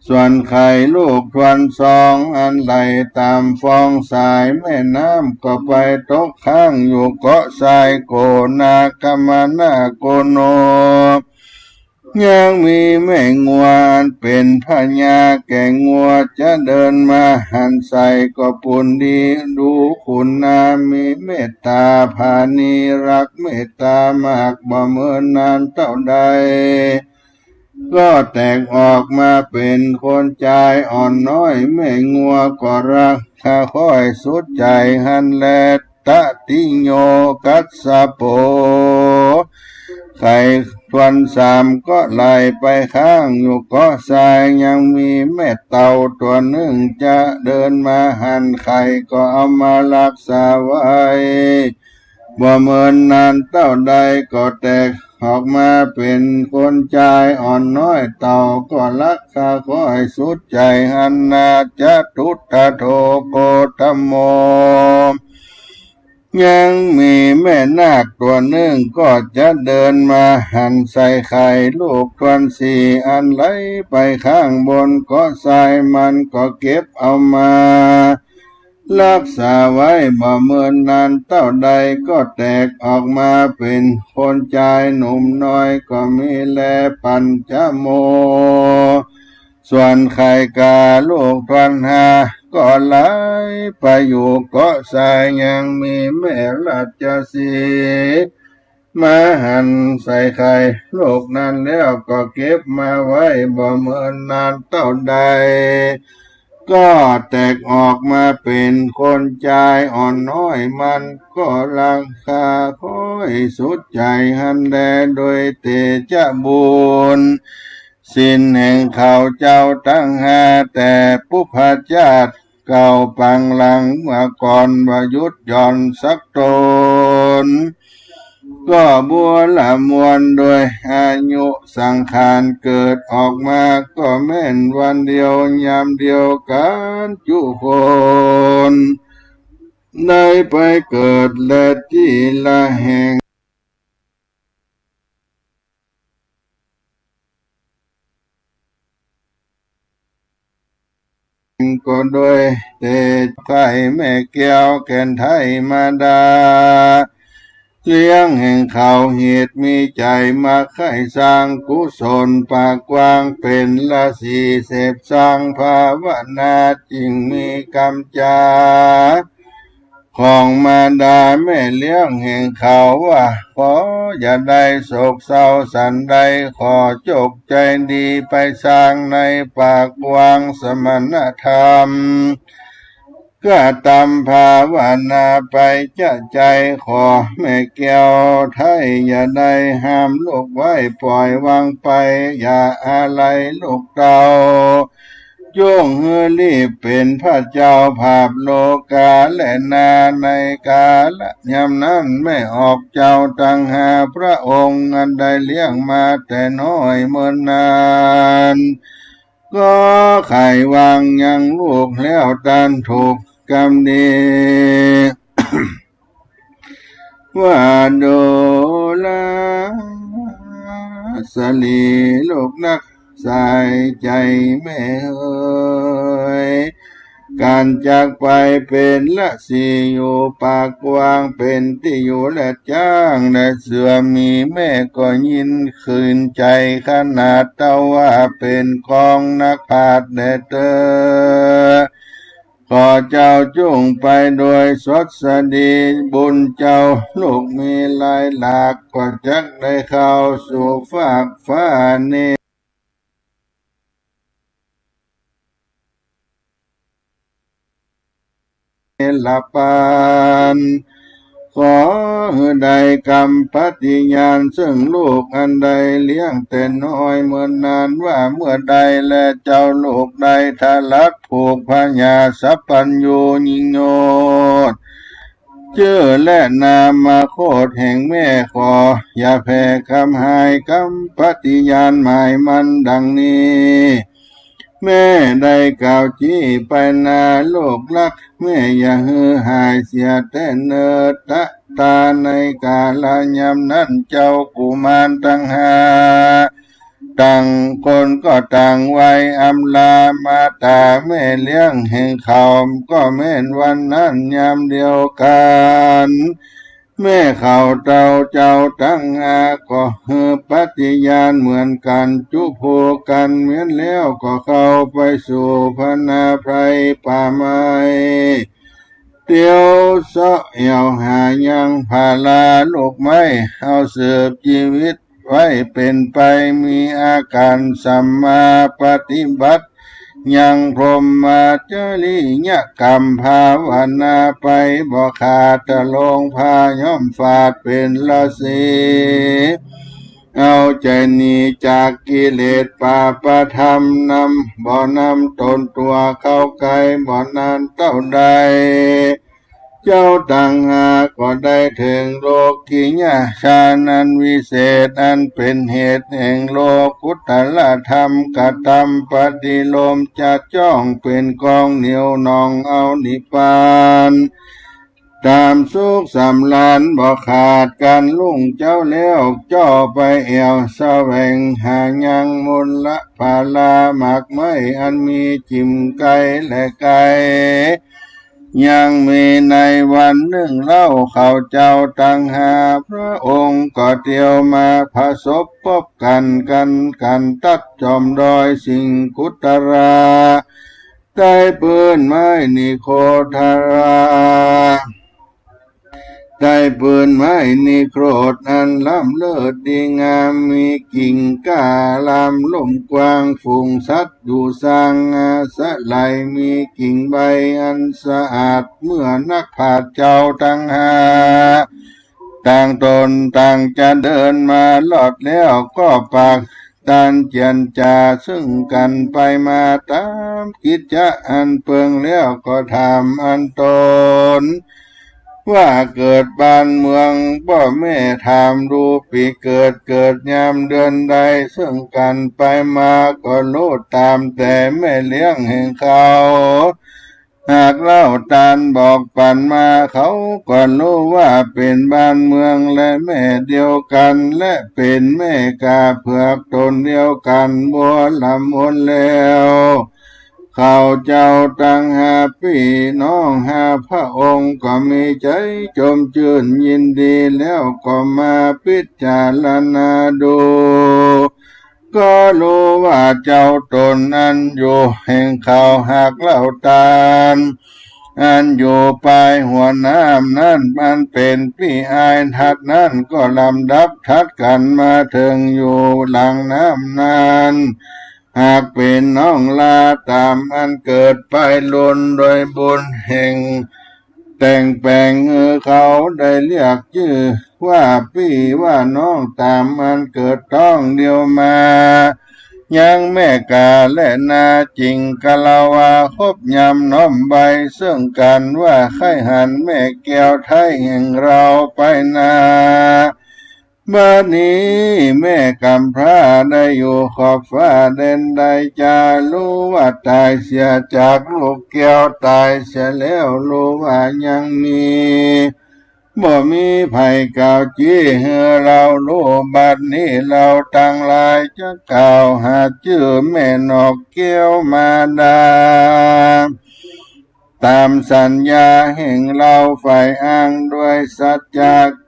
ส่วนไข่ลูกทวนสองอันไหลต๋ามฟองสายแม่น้ำก็ไปตกค้างอยู่เกาะทรายโกนาคมนาโกโน ยังมีแม่งัวอันเป๋นพญาแก่งัวจะเดินมาหั่นใส่ก็ปูนดี ดูขุนนามีเมตต๋าผาณีรักเมตต๋ามาก บ่เมินนานเต้าใด ก็แตกออกมาเป๋นคนจายอ่อนน้อย แม่งัวก็รักใค่สุดใจ๋หั้นแล ตติโย คัสสโป ไข่ทวนสามก็ไหลไปค้างอยู่เกาะทราย ยังมีแม่เต่าตั๋วนึ่งจะเดินมาหั่นไข่ ก็เอามาฮักษาไว้ บ่เมินนานเต้าใดก็แตกออกมาเป๋นคนจายอ่อนน้อย เต่าก็ฮักใค่สุดใจ๋หั้นนา จตุตถโข โคตโม ยังมีแม่นาคตั๋วนึ่งก็จะเดินมาหั่นใส่ไข่ลูกทวนสี่อันไหลไปข้างบนเกาะทราย มันก็เก็บเอามาฮักษาไว้ บ่เมินนานเต้าใดก็แตกออกมาเป๋นคนจายหนุ่มน้อยก็มีแล ปัญจโม ส่วนไข่ก๋าลูกทวนห้าก็ไหลไปอยู่เกาะทราย ยังมีแม่ราชสีห์มาหั่นใส่ไข่ลูกนั้นแล้วก็เก็บมาไว้ บ่เมินนานเต้าใด ก็แตกออกมาเป๋นคนจายอ่อนน้อย มันก็ฮักใค่สุดใจ๋หั้นแล โดยเตจะบุญศีลแห่งเขาเจ้าตังห้า แต่ปุพพชาติเก่าปางหลังเมื่อก่อน บ่หยุดหย่อนสักต๋น ก็บัวละมวลโดยอายุสังขาร เกิดออกมาก็แม่นวันเดียวยามเดียวกั๋นจุคน ได้ไปเกิดแลตี้ละแห่ง ก็โดยเตจะใค่แม่แก้วแก่นไท้มาดา เลี้ยงแห่งเขาเหตุมีใจ๋มาใค่สร้างกุศล ปากกว้างเป๋นราศีเสพสร้างภาวนา จึงมีกำจา ของมาดาแม่เลี้ยงแห่งเขาว่า ขออย่าได้โศกเศร้าสันใด ขอจกใจ๋ดีไปสร้างในปากกว้างสมณธรรม กระตำภาวนาไปจะใจ๋ ขอแม่แก้วไท้อย่าได้ห้ามลูกไว้ ปล่อยวางไป อย่าอาลัยลูกเต้า จงหื้อรีบเป๋นพระเจ้าผาบโลกาแลนา ในกาละยามนั้น แม่ออกเจ้าตังห้าพระองค์ อันได้เลี้ยงมาแต่น้อยเมินนาน ก็ใค่วางยังลูกแล้วตันถูกกำดี ว่าดูราสลีลูกนักสายใจ๋แม่เอ๋ย ก๋านจากไปเป๋นราศีอยู่ปากกว้าง เป๋นตี้อยู่แลดจ้างแลดเสื่อมี แม่ก็ยินคืนใจ๋ขนาด เต้าว่าเป๋นของนักปราชญ์แลเตอ ขอเจ้าจุ่งไปโดยสวัสดี บุญเจ้าลูกมีหลายหลาก ก็จักได้เข้าสู่ฟากฟ้าเน ละปาน ขอหื้อได้กำปฏิญาณ ซึ่งลูกอันได้เลี้ยงแต่น้อยเมินนาน ว่าเมื่อใดแลเจ้าลูกได้ทะลักผูกพญาสัพพัญญูยิ่งโยธ จื้อและนามโคตแห่งแม่ ขออย่าแผ่คำหายกำปฏิญาณหมายมั่นดังนี้ แม่ได้กล่าวจี้ไปนาลูกรัก แม่อย่าหื้อหายเสียแต่เนินตะ ตาในกาลยามนั้น เจ้ากุมารตังห้า ต่างคนก็ต่างวัยอำลามาต๋าแม่เลี้ยงแห่งเขา ก็แม่นวันนั้นยามเดียวกั๋น แม่เขาเต้าเจ้าตังห้า ก็หื้อปฏิญาณเหมือนกั๋น จุ๊บผูกกั๋นเมี้ยนแล้ว ก็เข้าไปสู่พนาไพรป่าไม้ เตียวเซาะแอ่วหายังผาลาลูกไม้ เอาสืบจีวิตไว้เป๋นไป มีอาก๋านสัมมาปฏิบัติ ยังพรหมจริยกรรมภาวนาไป บ่ขาดตะลงผ้าย้อมฝาดเป๋นราศี เอาใจ๋หนีจากกิเลสปาปธรรมนำ บ่นำต๋นตั๋วเข้าใก้ บ่นานเต้าใด เจ้าตังห้าก็ได้เถิงโลกิยฌานอันวิเศษ อันเป๋นเหตุแห่งโลกุตตรธรรม กระตำปฏิโลมจะจ้องเป๋นกองเหนี่ยวหน่องเอานิพพาน ต๋ามสุขสำราญบ่ขาดกั๋น รุ่งเจ๊าแล้วเจ้าไปแอ่วแสวงหายังมูลผาลาหมากไม้อันมีจิ่มใก้และไก๋ ยังมีในวันนึ่งเล่า เขาเจ้าตังห้าพระองค์ก็เตียวมาผสบปบกั๋น กั๋น กั๋นตัดจอมดอยสิงคุตรา ใต้ปื้นไม้นิโคทรา ใต้ปื้นไม้นิโครธอันล้ำเลิศดีงาม มีกิ่งก้าลามลุ่มกว้าง ฝูงสัตว์อยู่สร้างอาศัย มีกิ่งใบอันสะอาด เมื่อนักปราชญ์เจ้าตังห้า ต่างต๋นต่างจะเดินมาลอดแล้ว ก็ปาก ตันเจียรจาซึ่งกั๋นไปมาต๋ามกิจจะอันเปิงแล้ว ก็ถามอันต๋น ว่าเกิดบ้านเมืองป้อแม่ ถามดูปี๋เกิด เกิดยามเดือนใด ซึ่งกั๋นไปมาก็ฮู้ต๋ามแต่แม่เลี้ยงแห่งเขา หากเล่าตานบอกปั๋นมา เขาก็ฮู้ว่าเป๋นบ้านเมืองและแม่เดียวกั๋น และเป๋นแม่ก๋าเผือกต๋นเดียวกั๋น บัวละมนแล้ว เขาเจ้าตังห้าปี้น้องห้าพระองค์ ก็มีใจ๋จมจื้นยินดี แล้วก็มาพิจารณาดู ก็ฮู้ว่าเจ้าต๋นอันอยู่แห่งเขา หากเล่าตานอันอยู่ปายหัวน้ำนั้น มันเป๋นปี้อายถัดนั้น ก็ลำดับถัดกั๋นมาเถิงอยู่หลังน้ำนั้น หากเป๋นน้องลาต๋ามอันเกิดปายลุน โดยบุญแห่งแต่งแป๋งหื้อเขาได้เรียกจื้อ ว่าปี้ว่าน้องต๋ามอันเกิดต๊องเดียวมา ยังแม่ก๋าและนาจิ่งกะละวา คบยำน้อมใบซึ่งกั๋น ว่าใค่หันแม่แก้วไท้แห่งเฮาไปนา บัดนี้แม่กำพร้าได้อยู่ขอบฟ้าแดนใด จะฮู้ว่าต๋ายเสียจากลูกแก้ว ต๋ายเสียแล้วฮู้ว่ายังมี บ่มีใผกล่าวจี้หื้อเฮาฮู้ บัดนี้เฮาตังหลายจะกล่าวหาจื้อแม่นกแก้วมาดา ต๋ามสัญญาแห่งเฮาใฝ่อ้างด้วยสัจจ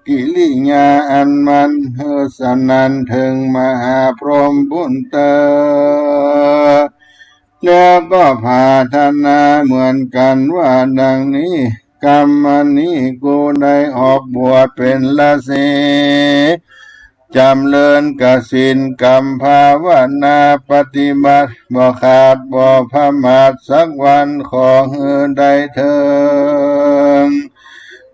กิริยาอันมันหื้อสนั่นเถิงมหาพรหมปุตเตอร์ แล้วก็ผาถนาเหมือนกั๋นว่าดังนี้ กำนี้กูได้ออกบวชเป๋นฤๅษี จ๋ำเริญกสิณกรรมภาวนาปฏิบัติ บ่ขาดบ่ผมาดสักวัน ขอหื้อได้เถิง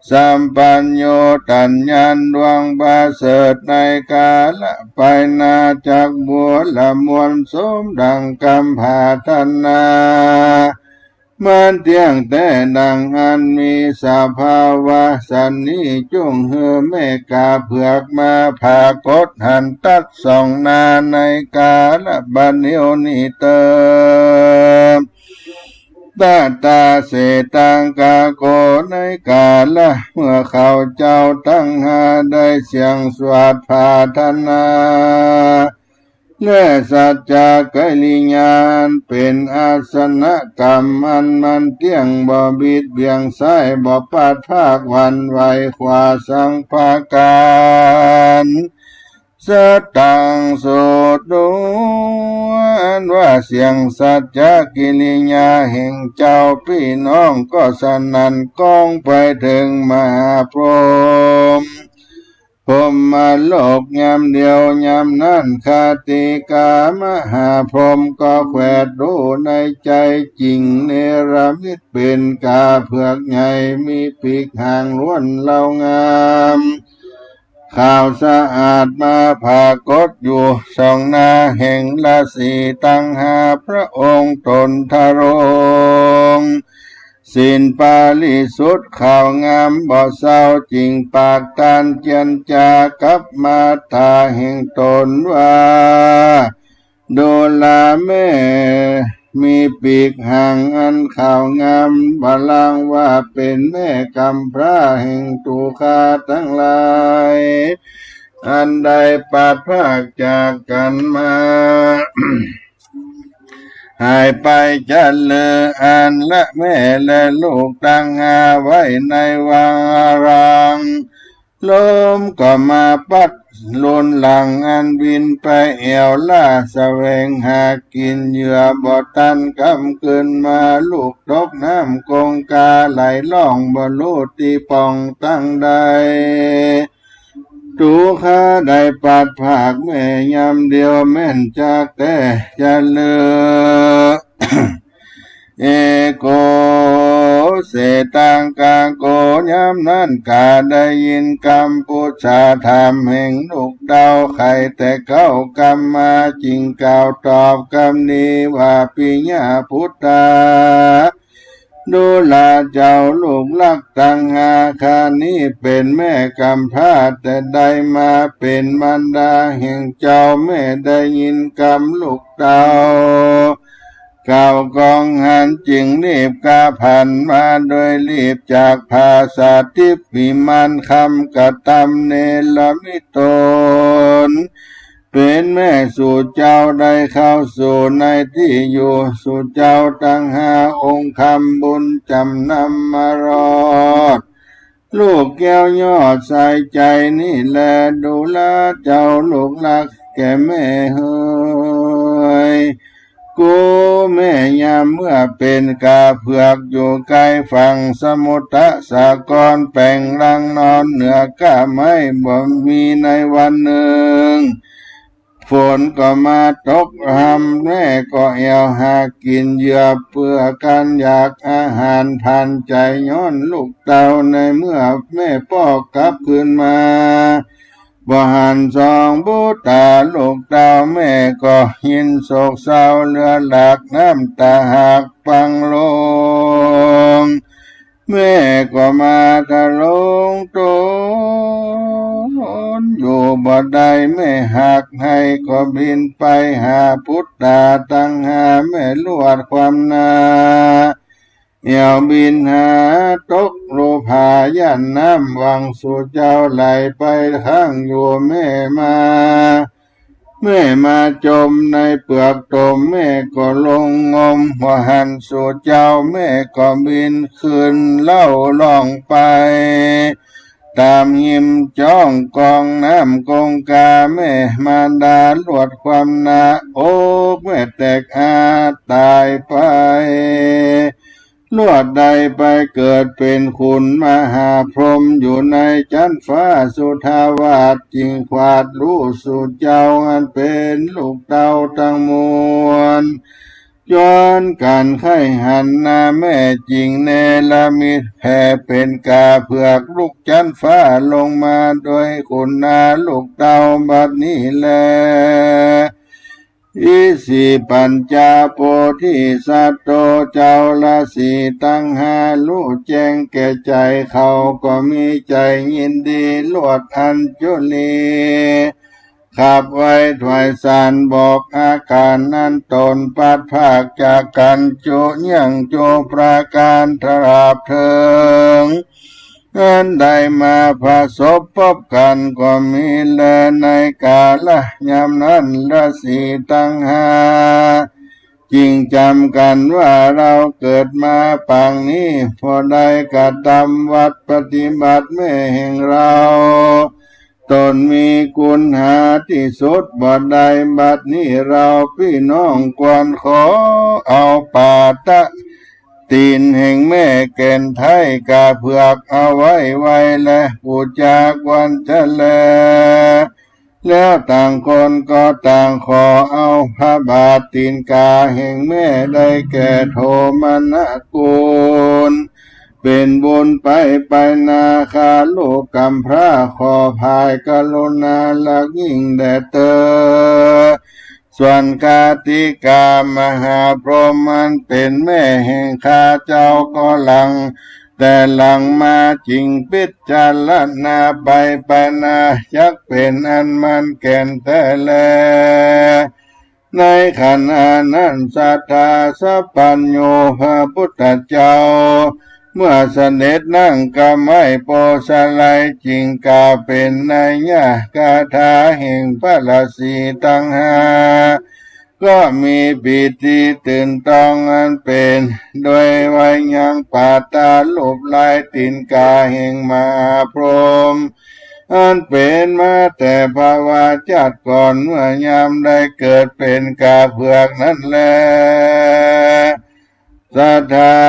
สัมปัญโญตัญญาณดวงประเสริฐ ในกาละไปหน้าจักบัวละมวล สมดังกำผาถนา มันเตี้ยงแต๊ดังอั้นมีสภาวะสันนี้ จุ่งหื้อแม่ก๋าเผือกมาผากฏหันตัดส่องหน้า ในกาละบัดเดี๋ยวนี้เติบ ตะตาเสตังกาโก ในกาละเมื่อเขาเจ้าตังห้าได้เสียงสวดผาถนา และสัจจกิริยาอันเป๋นอาสนะกรรม อันมันเตี้ยงบ่บิดเบี่ยงซ้าย บ่ปัดพรากหวั่นไหวขวาสังประก๋าน สะตังโสตุ อันว่าเสียงสัจจกิริยาแห่งเจ้าปี้น้องก็สนั่นก้องไปเถิงมหาพรหม พรหมโลกยามเดียวยามนั้น คติกามหาพรหมก็แขวดฮู้ในใจ๋จิ่ง เนรมิตเป๋นก๋าเผือกใหญ่ มีปีกหางล้วนเลางาม ขาวสะอาดมาผากฏอยู่ส่องหน้าแห่งราศีตังห้า พระองค์ตนทรง ศีลบริสุทธิ์ขาวงามบ่เศร้า จิ่งปากตานเจียรจากับมารดาแห่งตนว่า ดูราแม่ มีปีกหางอันขาวงาม บ่ลางว่าเป๋นแม่กำพร้าแห่งตุ๊ข้าตังหลาย อันได้ปัดพรากจากกั๋นมา หายไปจาเลิอันละแม่และลูกตังห้าไว้ในวังอาราม ลมก็มาปัดลุนหลังอันบินไปแอ่วล่าแสวงหากิ๋นเหยื่อบ่ตันกำคืนมา ลูกตกน้ำกงกาไหลล่องบ่ฮู้ตี้ป่องตังใด ตุ๊ข้าได้ปัดพรากแม่ยามเดียวแม่นจักแต๊จาเลิ เอโก เสตังกาโก ยามนั้นก๋าได้ยินกำปุจฉาถามแห่งลูกเต้า ไขแต่เก๊ากำมา จิ่งกล่าวตอบกำนี้ว่า ปิยะปุตตา ดูราเจ้าลูกรักตังห้าข้านี้เป๋นแม่กำพร้า แต่ได้มาเป๋นมารดาแห่งเจ้า แม่ได้ยินกำลูกเต้า กล่าวก้องหัน จิ่งรีบก้าผันมาโดยรีบจากผาสาทิพย์วิมานคำกระตำเนรมิตตน เป๋นแม่สู่เจ้าได้เข้าสู่ในตี้อยู่สู่เจ้าตังห้าองค์คำบุญจ๋ำนำมารอด ลูกแก้วยอดสายใจ๋นี้แล ดูราเจ้าลูกรักแก่แม่เหย กูแม่ยามเมื่อเป๋นก๋าเผือกอยู่ใก้ฝั่งสมุทรสาคร แป๋งรังนอนเหนือก้าไม้ บ่มีในวันนึ่ง ฝนก็มาตกรำ แม่ก็แอ่วหากิ๋นเหยื่อเปื้อกั๋นอยากอาหารผันใจ๋ย้อนลูกเต้า ในเมื่อแม่ป้อกลับคืนมา บ่หันส่องบุตต๋าลูกเต้า แม่ก็ยินโศกเศร้าเลือดหลากน้ำต๋าหากปังลง แม่ก็มาทะลงตนอยู่บ่ได้ แม่หากไห้ก็บินไปหาปุตต๋าตังห้า แม่ลวดความหน้า แอ่วบินหาตกลูผาย่านน้ำ หวังสู่เจ้าไหลไปข้างอยู่ แม่มา แม่มาจมในเปือกตม แม่ก็ลงงม บ่หันสู่เจ้า แม่ก็บินขึ้นเล่าล่องไป ต๋ามฮิมจ้องกองน้ำกงกา แม่มารดาลวดความหน้า อกแม่แตกอาต๋ายไป ลวดได้ไปเกิดเป๋นขุนมหาพรหมอยู่ในจั๊นฟ้าสุทาวาส จึงขวาดฮู้สู่เจ้าอันเป๋นลูกเต้าตังมวล จวนกั๋นใค่หันนาแม่จึงเนรมิตแผ่เป๋นก๋าเผือกลุกจั๊นฟ้าลงมาโดยขุนนาลูกเต้าบัดนี้แล อิสิปัญจาโปธิสัตโต เจ้าฤาษีตังห้าฮู้แจ้งแก่ใจ๋เขา ก็มีใจ๋ยินดี ลวดอัญจุลี ขับไวถวายสารบอกอาก๋านอันต๋นปราศจากกั๋น จุยังจุประก๋านตราบเถิง อันได้มาผสมปบกั๋นก็มีแล ในกาละยามนั้นฤาษีตังห้าจึงจ๋ำกั๋นว่า เฮาเกิดมาปางนี้ บ่ได้กระตำวัตรปฏิบัติแม่แห่งเฮา ต๋นมีกุณหาตี้สุดบ่ได้ บัดนี้เฮาปี้น้องควรขอเอาปาตะตี๋นแห่งแม่แก่นไท้ก๋าเผือกเอาไว้ไหว้และปู๋จากวันจะแล แล้วต่างคนก็ต่างขอเอาพระบาทตี๋นก๋าแห่งแม่ได้แก่โทมนกูล เป๋นบุญไปไปนา ข้าลูกก๋ำพร้าขอผายกรุณาหลักยิ่งแด่เตอ ส่วนคาติกามหาพรหมอันเป๋นแม่แห่งข้าเจ้าก็หลัง แต่หลังมาจึงพิจารณาไปไปนา จักเป๋นอันมันแก่นแต๊แล ในขณะนั้นสัตถาสัพพัญญูพระพุทธเจ้า เมื่อเสด็จนั่งกำไว้โปสไล จึงกล่าวเป๋นนัยยะคาถาแห่งพระฤาษีตังห้า ก็มีปีติตื่นตองอันเป๋นโดยไวยังปาตาลูปลายตี๋นก๋าแห่งมหาพรหม อันเป๋นมาแต่ภวชาติก่อน เมื่อยามได้เกิดเป๋นก๋าเผือกนั้นแล สถา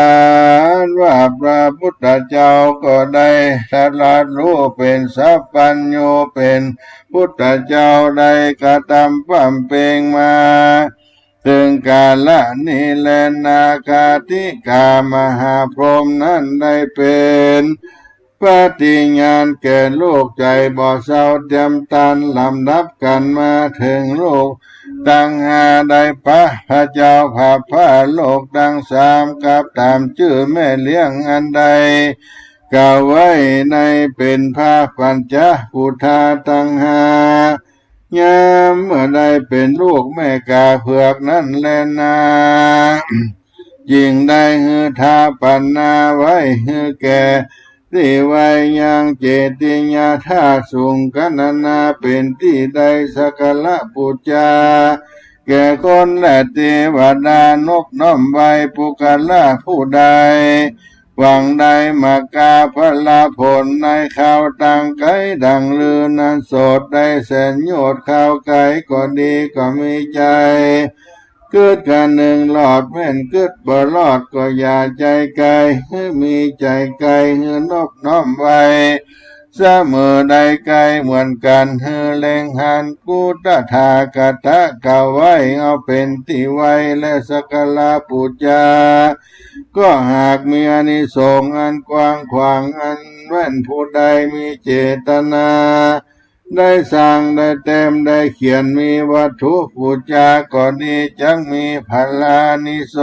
นว่าพระพุทธเจ้าก็ได้ตรัสฮู้เป๋นสัพพัญญูเป๋นพุทธเจ้า ได้กระตำบำเพ็งมา เถิงกาละนี้แล นาคาติกามหาพรหมนั้นได้เป๋น ปฏิญาณแก่ลูกใจ๋บ่เศร้าเตียมตาน ลำดับกั๋นมาเถิงลูกตังห้า ได้ปะพระเจ้าผาฟ้าโลกตังสาม กับต๋ามจื้อแม่เลี้ยงอันได้กล่าวไว้ในเป๋นพระปัญจปุทธาตังห้า ยามเมื่อได้เป๋นลูกแม่ก๋าเผือกนั้นแลนา จึงได้หื้อฐาปนาไว้หื้อแก่ตี้ไว้ยังเจติยาธาตุสูง กัณณาเป๋นตี้ได้สักการะปู๋จา แก่คนและเตวดานบน้อมไหว้ปุคคละผู้ใด หวังได้มากาพละผลในคราวตางไกล ดังฤๅนั้นโสตได้แสนโยชน์ คราวไกลก็ดี ก็มีใจ๋กึ๊ดคนึงรอดแม่น กึ๊ดบ่รอดก็อย่าใจ๋ไกล หื้อมีใจ๋ไกล หื้อนบน้อมไหว้ เสมอได้ไกลเหมือนกั๋น หื้อเล็งหัน กุตถาคตะกล่าวไว้ เอาเป๋นตี้ไหว้และสักการะปู๋จา ก็หากมีอานิสงส์อันกว้างขวาง อันแม่นผู้ใดมีเจตนา ได้สร้าง ได้แต้ม ได้เขียน มีวัตถุปู๋จาก็ดี จักมีผลานิส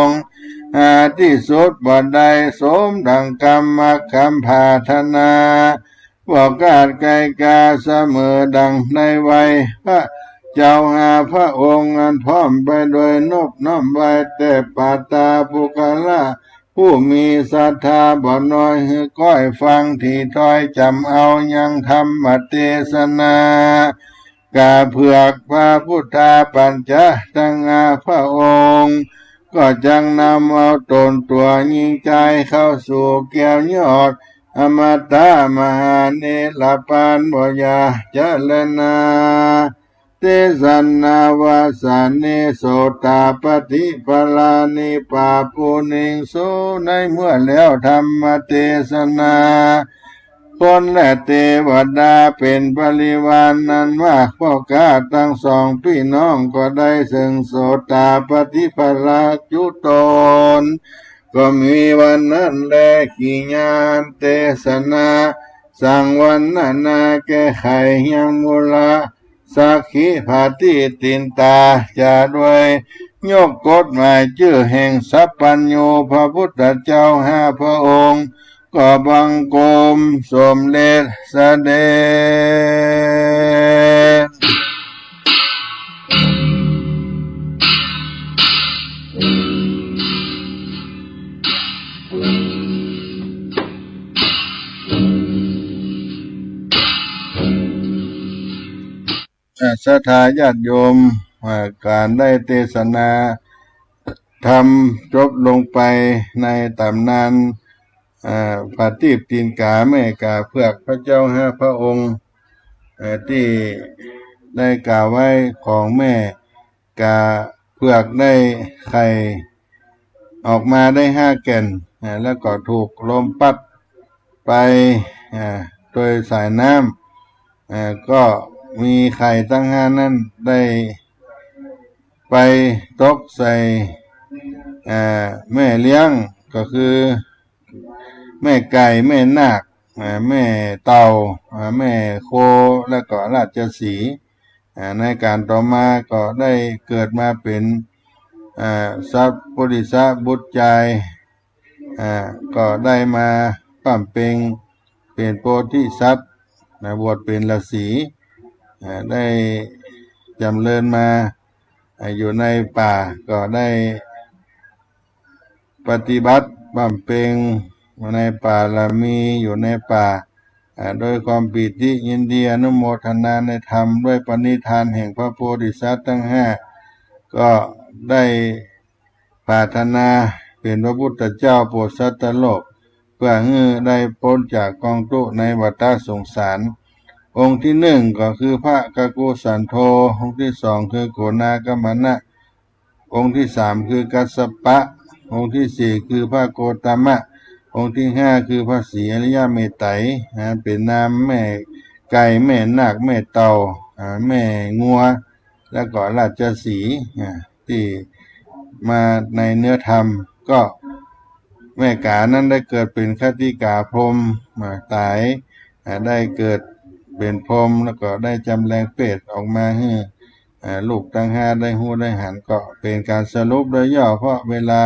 งส์ หาตี้สุดบ่ได้ สมดังกำมักคำผาถนา บ่ขาดไกลกา เสมอดังในไหว้พระเจ้าห้าพระองค์ อันพร้อมไปโดยนบน้อมไหว้ แต่ปาตาปุคคละ ผู้มีศรัทธาบ่น้อย หื้อก้อยฟัง ถี่ถ้อยจ๋ำเอายังธรรมเตสนา ก๋าเผือกพระพุทธาปัญจะตังห้าพระองค์ ก็จักนำเอาต๋นตั๋วยิ่งใจ๋เข้าสู่แก้วยอดอมตะมหาเนรปาน บ่อย่าจะแลนา เตสะนาวาสะเน โสตาปัตถิผลานิ ปาปูณิงสุ ในเมื่อแล้วธรรมเตสนา คนและเตวดาเป๋นบริวารนั้นมาก พวกข้าตังสองปี้น้องก็ได้เซิ่งโสตาปัตถิผลาจุตน ก็มีวันนั้นแล กิริยาเตสนา สังวรรณนาแก้ไขยังมูละ สักขิปาฏิตินตา จะโดยยกกฎหมายจื้อแห่งสัพพัญญูพระพุทธเจ้าห้าพระองค์ ก็บังคมสมเร็จเสด็จ อ่า ศรัทธาญาติโยม อ่า ก๋านได้เตสนาธรรมจบลงไปในต๋ำนาน อ่า ปาฏิปตินกาแม่ก๋าเผือกพระเจ้าห้าพระองค์ เอ่อ ตี้ได้กล่าวไว้ของแม่ก๋าเผือกได้ไข่ ออกมาได้ห้าแก่น อ่า แล้วก็ถูกลมปั๊ดไป อ่า โดยสายน้ำ อ่า ก็มีไข่ตังห้านั้นได้ไปตกใส่ อ่า แม่เลี้ยง ก็คือแม่ไก่ แม่นาค อ่า แม่เต่า อ่า แม่โค แล้วก็ราชสีห์ อ่า ในก๋านต่อมาก็ได้เกิดมาเป๋น อ่า สัพพุริสบุตรจาย อ่า ก็ได้มาบำเพ็ญเป๋นโพธิสัตว์ นะ บวชเป๋นฤๅษี อ่า ได้จ๋ำเริญมา อ่า อยู่ในป่า ก็ได้ ปฏิบัติบำเพ็ญในปารมีอยู่ในป่า อ่า โดยความปีติยินดีอนุโมทนาในธรรม ด้วยปณิธานแห่งพระโพธิสัตว์ทั้งห้า ก็ได้ปรารถนาเป๋นพระพุทธเจ้าโปรดสัตว์โลก เพื่อหื้อได้ป๊นจากกองทุกข์ในวัฏสงสาร องค์ที่หนึ่งก็คือพระกักกุสันโท องค์ที่สองคือโกณากัมมนะ องค์ที่สามคือกัสสปะ องค์ที่สี่คือพระโคตมะ องค์ที่ห้าคือพระศรีอริยเมตไตร นะ เป๋นนามแม่ไก่ แม่นาค แม่เต่า อ่า แม่งัว แล้วก็ราชสีห์ อ่า ตี้มาในเนื้อธรรม ก็แม่ก๋านั้นได้เกิดเป๋นขัตติกาพรหม อ่า ต๋าย อ่า ได้เกิดเป๋นพรหม แล้วก็ได้จำแรงเปรตออกมาหื้อ อ่า ลูกตังห้าได้ฮู้ได้หัน ก็เป๋นก๋านสรุปโดยย่อ เพราะเวลา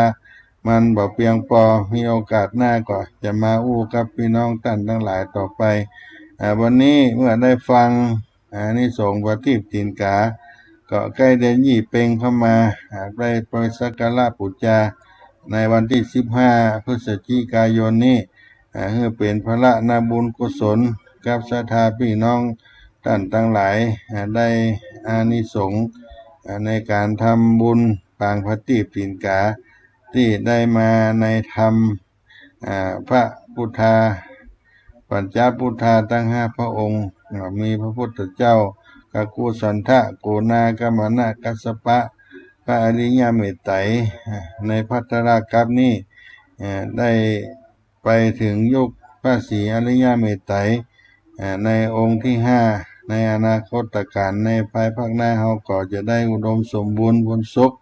มันบ่เปียงปอ มีโอกาสหน้าก็จะมาอู้กับปี้น้องต้านตังหลายต่อไป อ่า วันนี้เมื่อได้ฟัง อานิสงส์ปาฏิปตินกา ก็ใก้เดือนยี่เป็งเข้ามา หากได้ไปสักการะปู๋จาในวันตี้สิบห้าพฤศจิกายนนี้ อ่า หื้อเป๋นพละนบุญกุศลกับศรัทธาปี้น้องต้านตังหลาย อ่า ได้อานิสงส์ อ่า ในก๋านทำบุญปางปาฏิปตินกา ตี้ได้มาในธรรม อ่า พระพุทธา ปัญจพุทธาตังห้าพระองค์ อ่า มีพระพุทธเจ้า กักกุสันทะ โกณากัมมนะ กัสสปะ พระอริยเมตไตร อ่า ในภัททรกัปนี้ อ่า ได้ไปเถิงยุคพระศรีอริยเมตไตร อ่า ในองค์ที่ห้า ในอนาคตกาล ในภายภาคหน้า เฮาก็จะได้อุดมสมบูรณ์พูนสุข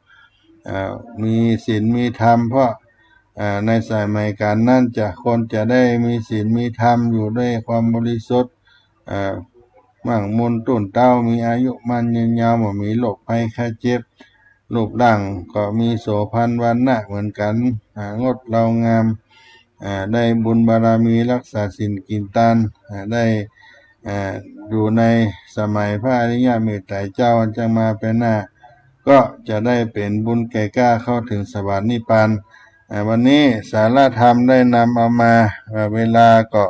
อ่า มีศีลมีธรรม เพราะ อ่า ในสมัยก๋านนั้นจะ คนจะได้มีศีลมีธรรมอยู่ด้วยความบริสุทธิ์ อ่า มั่งมูลตุ้นเต๊า มีอายุมั่นยืนยาว บ่มีโรคภัยไข้เจ็บ รูปร่างก็มีโสภณวรรณะเหมือนกั๋น อ่า งดเหลางาม อ่า ได้บุญบารมีรักษาศีลกิ๋นตาน อ่า ได้ อ่า อยู่ในสมัยพระอริยเมตไตรเจ้าอันจะมาภายหน้า ก็จะได้เป๋นบุญแก่กล้าเข้าเถิงสวรรค์นิพพาน อ่า วันนี้สาระธรรมได้นำเอามา อ่า เวลาก็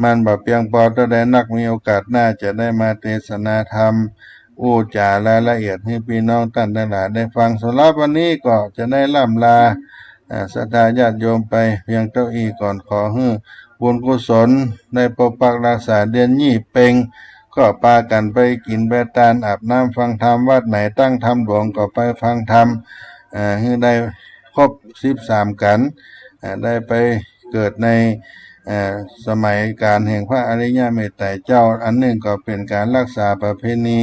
มันบ่เปียงปอเต้าใดนัก มีโอกาสหน้าจะได้มาเตสนาธรรม อู้จ๋ารายละเอียดหื้อปี้น้องต้านตังหลายได้ฟัง สำหรับวันนี้ก็จะได้ร่ำลา อ่า ศรัทธาญาติโยมไปเพียงเต้าอี้ก่อน ขอหื้อบุญกุศลได้ปกปักรักษาเดือนยี่เป็ง ก็ปากั๋นไปกิ๋นไปตาน อาบน้ำฟังธรรม วัดไหนตั้งธรรมหลวงก็ไปฟังธรรม เอ่อ หื้อได้ครบสิบสามกั๋น เอ่อ ได้ไปเกิดใน เอ่อ สมัยก๋าลแห่งพระอริยะเมตไตรยเจ้า อันนึ่งก็เป๋นก๋านฮักษาประเพณี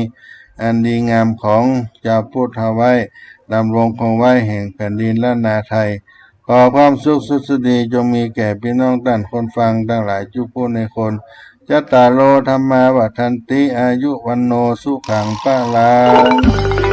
อันดีงามของจาวพุทธเอาไว้ ดำรงคงไว้แห่งแผ่นดินล้านนาไทย ขอความสุขสวัสดีจงมีแก่ปี้น้องต้านคนฟังตังหลายกู้ผู้ในคน จัตตาโร ธัมมา วัฑฒันติ อายุ วัณโณ สุขัง พลัง